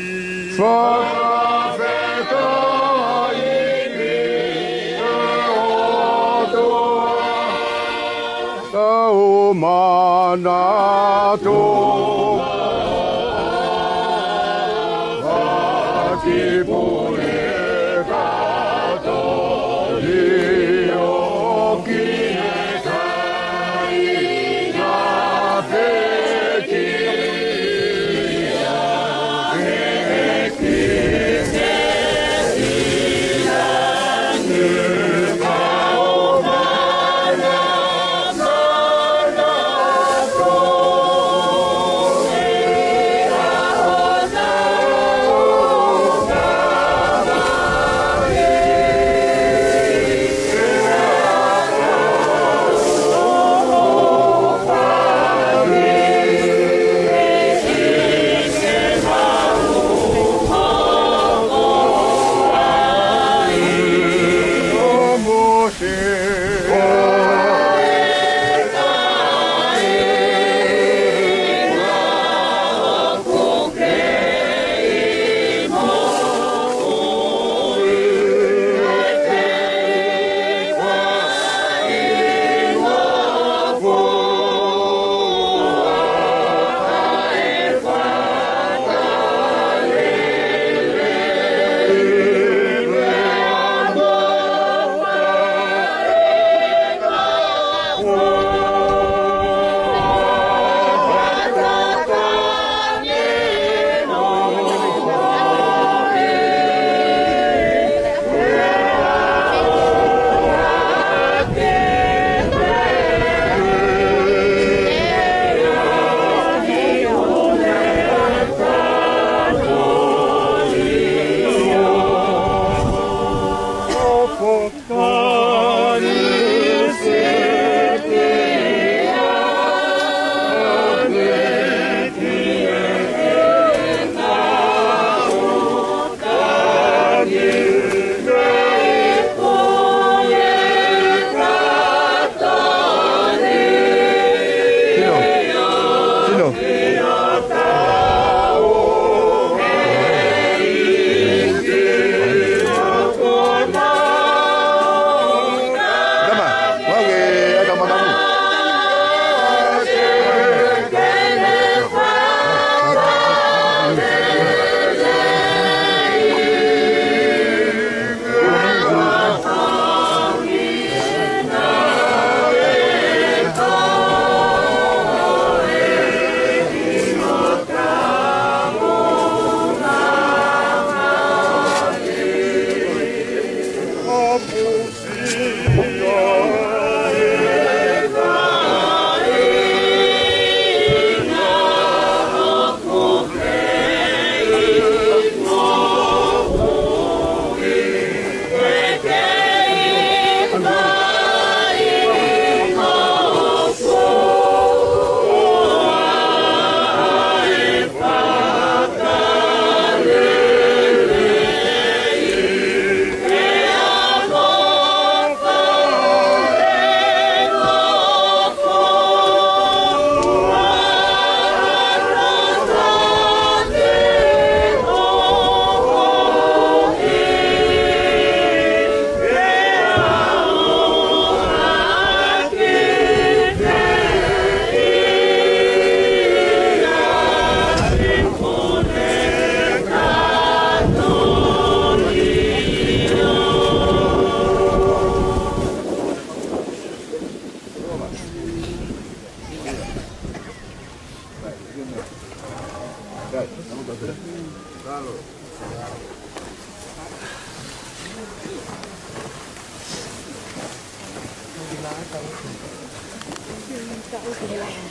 Fakafetaʻi ki he ʻOtua. Tau manatu. Fakapule katolio ki he kāinga pekia.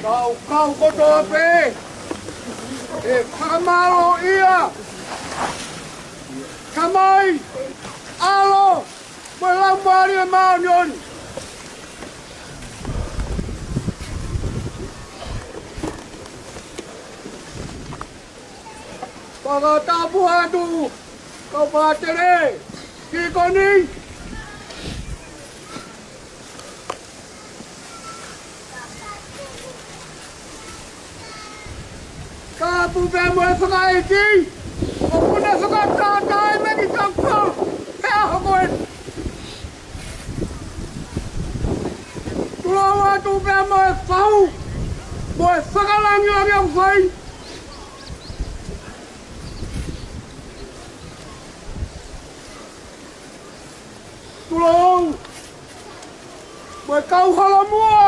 Kau, kau kotoa pē. ʻE fakamālō ia, Tamai, ʻAlo, mo e Laumālie Māʻoniʻoni. Fakatapu atu, kau pātele, ki koni. Tapu pē mo e fakaʻeiki, ʻoku ne fakatātā mai ki he ʻaho ko eni. Tulou atu pē mo e fau, mo e fakalangilangi ʻoku fai. Tulou, mo e kau holomua,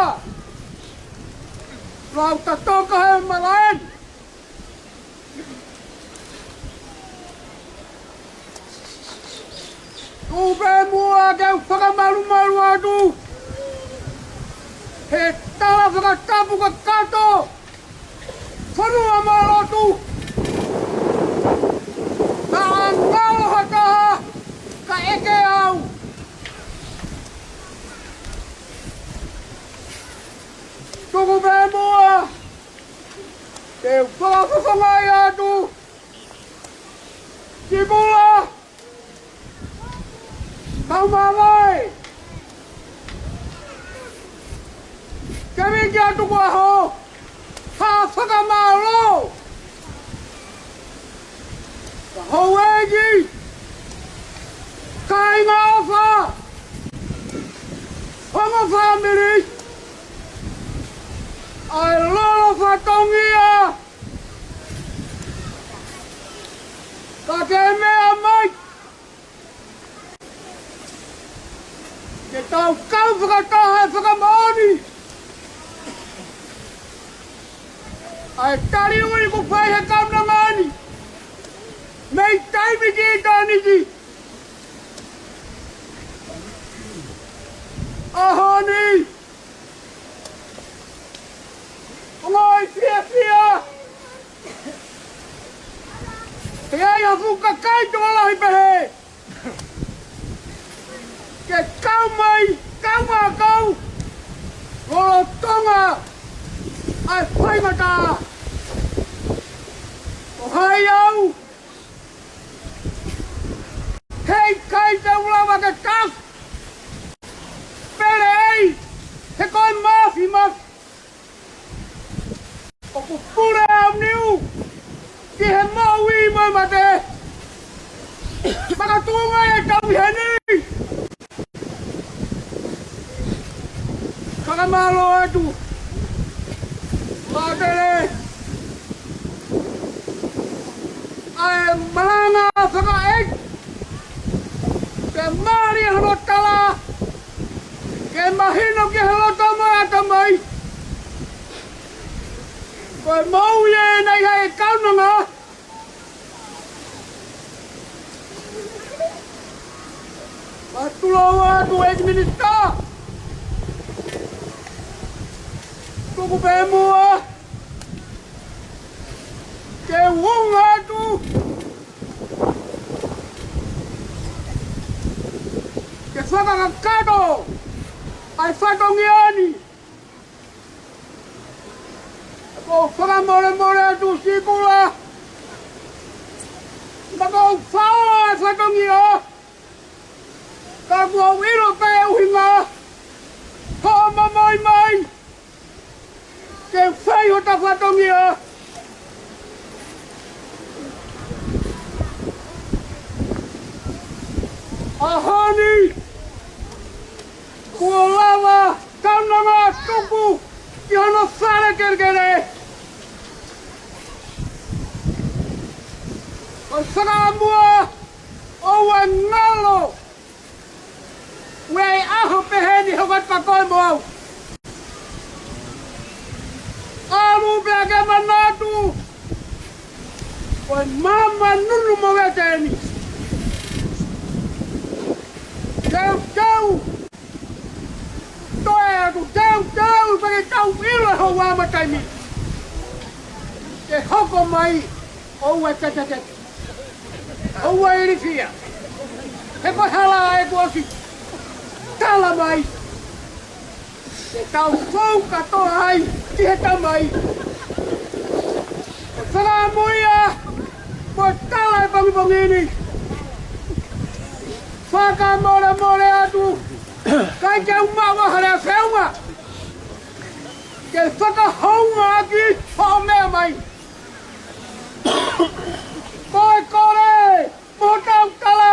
lau tatoka he malaʻe ni. Tuku pē muʻa ke u fakamalumalu atu he tala fakatapu kakato, fonua mo e lotu. Naʻa ngalo ha taha kae ʻeke au. Tuku pē muʻa ke u fakafofongaʻi atu. Sikula, kau māvae, ke viki atu ko e ʻaho ha fakamālō. Ka houʻeiki, kāinga ʻofa, ongo fāmili, ʻa e lolo fatongia, ka ke meʻa mai ke tau kau fakataha he fakamoʻoni ʻa e taliui kuo fai he kaunanga ni mei taimi ki ʻitāniti. ʻAho ni, ʻoku ou fiefia he ʻi ai ha fuʻu kakai tokolahi pehē ke kau mai, kau mai kau lolotonga ʻa e faingataʻa. Ko hai au? Heʻikai te u lava ke tau pele ai, he ko e mafimafi ʻoku pule au niu ki he moʻui mo e mate. Makatuʻunga ʻi he tau ʻi heni. Fakamālō atu, pātele, ʻa e malanga fakaʻeiki, ke mālie hono tala, ke mahino ki he loto mo e ʻatamai. Ko e moʻui ʻeni ʻi he kaunanga. Ka tulou atu ʻEiki Minisitā, tuku pē muʻa ke u ʻunga atu ke fakakakato ʻa e fatongia ni. Ko e fakamolemole atu Sikula, naʻa ku fai e fatongia, ka kuo u ʻilo pē ʻuhinga hoʻo momoi mai ke fai hota fatongia. ʻAho ni, kuo lava e kaunanga ʻo tuku ki hono fale kelekele. Ko e fakamuʻa ʻoua ʻe ngalo, ʻoua ʻe ʻaho pehē ni hoko atu ka ko e moʻou. ʻAlu pea ke manatu, ko e maama nunu mo veteni. Teuteu, toe atu teuteu, pea ke tau ʻilo e houa mo e taimi. Ke hoko mai, ʻoua ʻe tetetete. ʻOua ʻe ilifia. He ko e hala ʻa e kuo ʻosi tala mai. Ke tau fou kātoa ai ki he Tamai. Fakamoʻui ā, mo tala ʻi he pongipongi ni. Fakamolemole atu, ʻikai ke u maʻu ha lea feʻunga ke fakahoungaʻaki hoʻo meʻa mai. Ko e kole mo e tautala.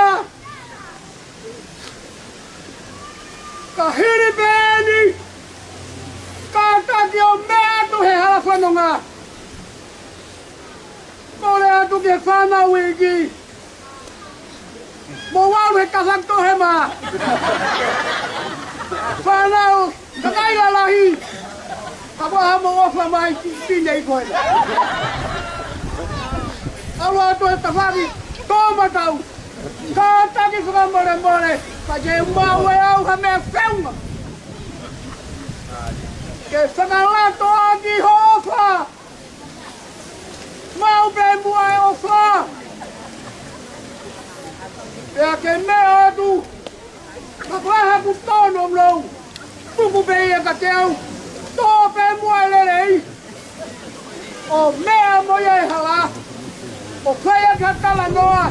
Ka hili pē eni, kātaki ʻo meʻa atu he hala fononga. Kole atu ki he fānau iiki. Mou ʻalu he tafaʻaki toʻohema. Fānau, kakai lalahi. Ka ko e hā mo ʻofa mai ki, ki nei ko ē. ʻAlu atu he tafaʻaki toʻomataʻu. Kātaki fakamolemole, ʻikai ke u maʻu ʻe au ha meʻa feʻunga ke fakalato ʻaki hoʻo ʻofa. Maʻu pē muʻa e ʻofa. Pea ke meʻa atu, ka ko e hā haʻaku tōnounou, tuku pē ia kiate au. Tō pē muʻa e lelei ʻo meʻa mo ia e hala, ʻo fai ʻaki ha talanoa.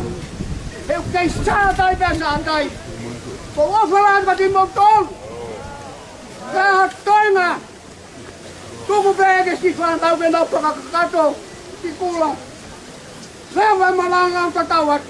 He ʻoku kei sātai pē sātai. Ko e ʻofa lahi atu kiate kimoutolu. Ka ha toenga, tuku pē ke siʻi fānau ke nau fakakakato ki kula. Leva e malanga ʻo tatau atu.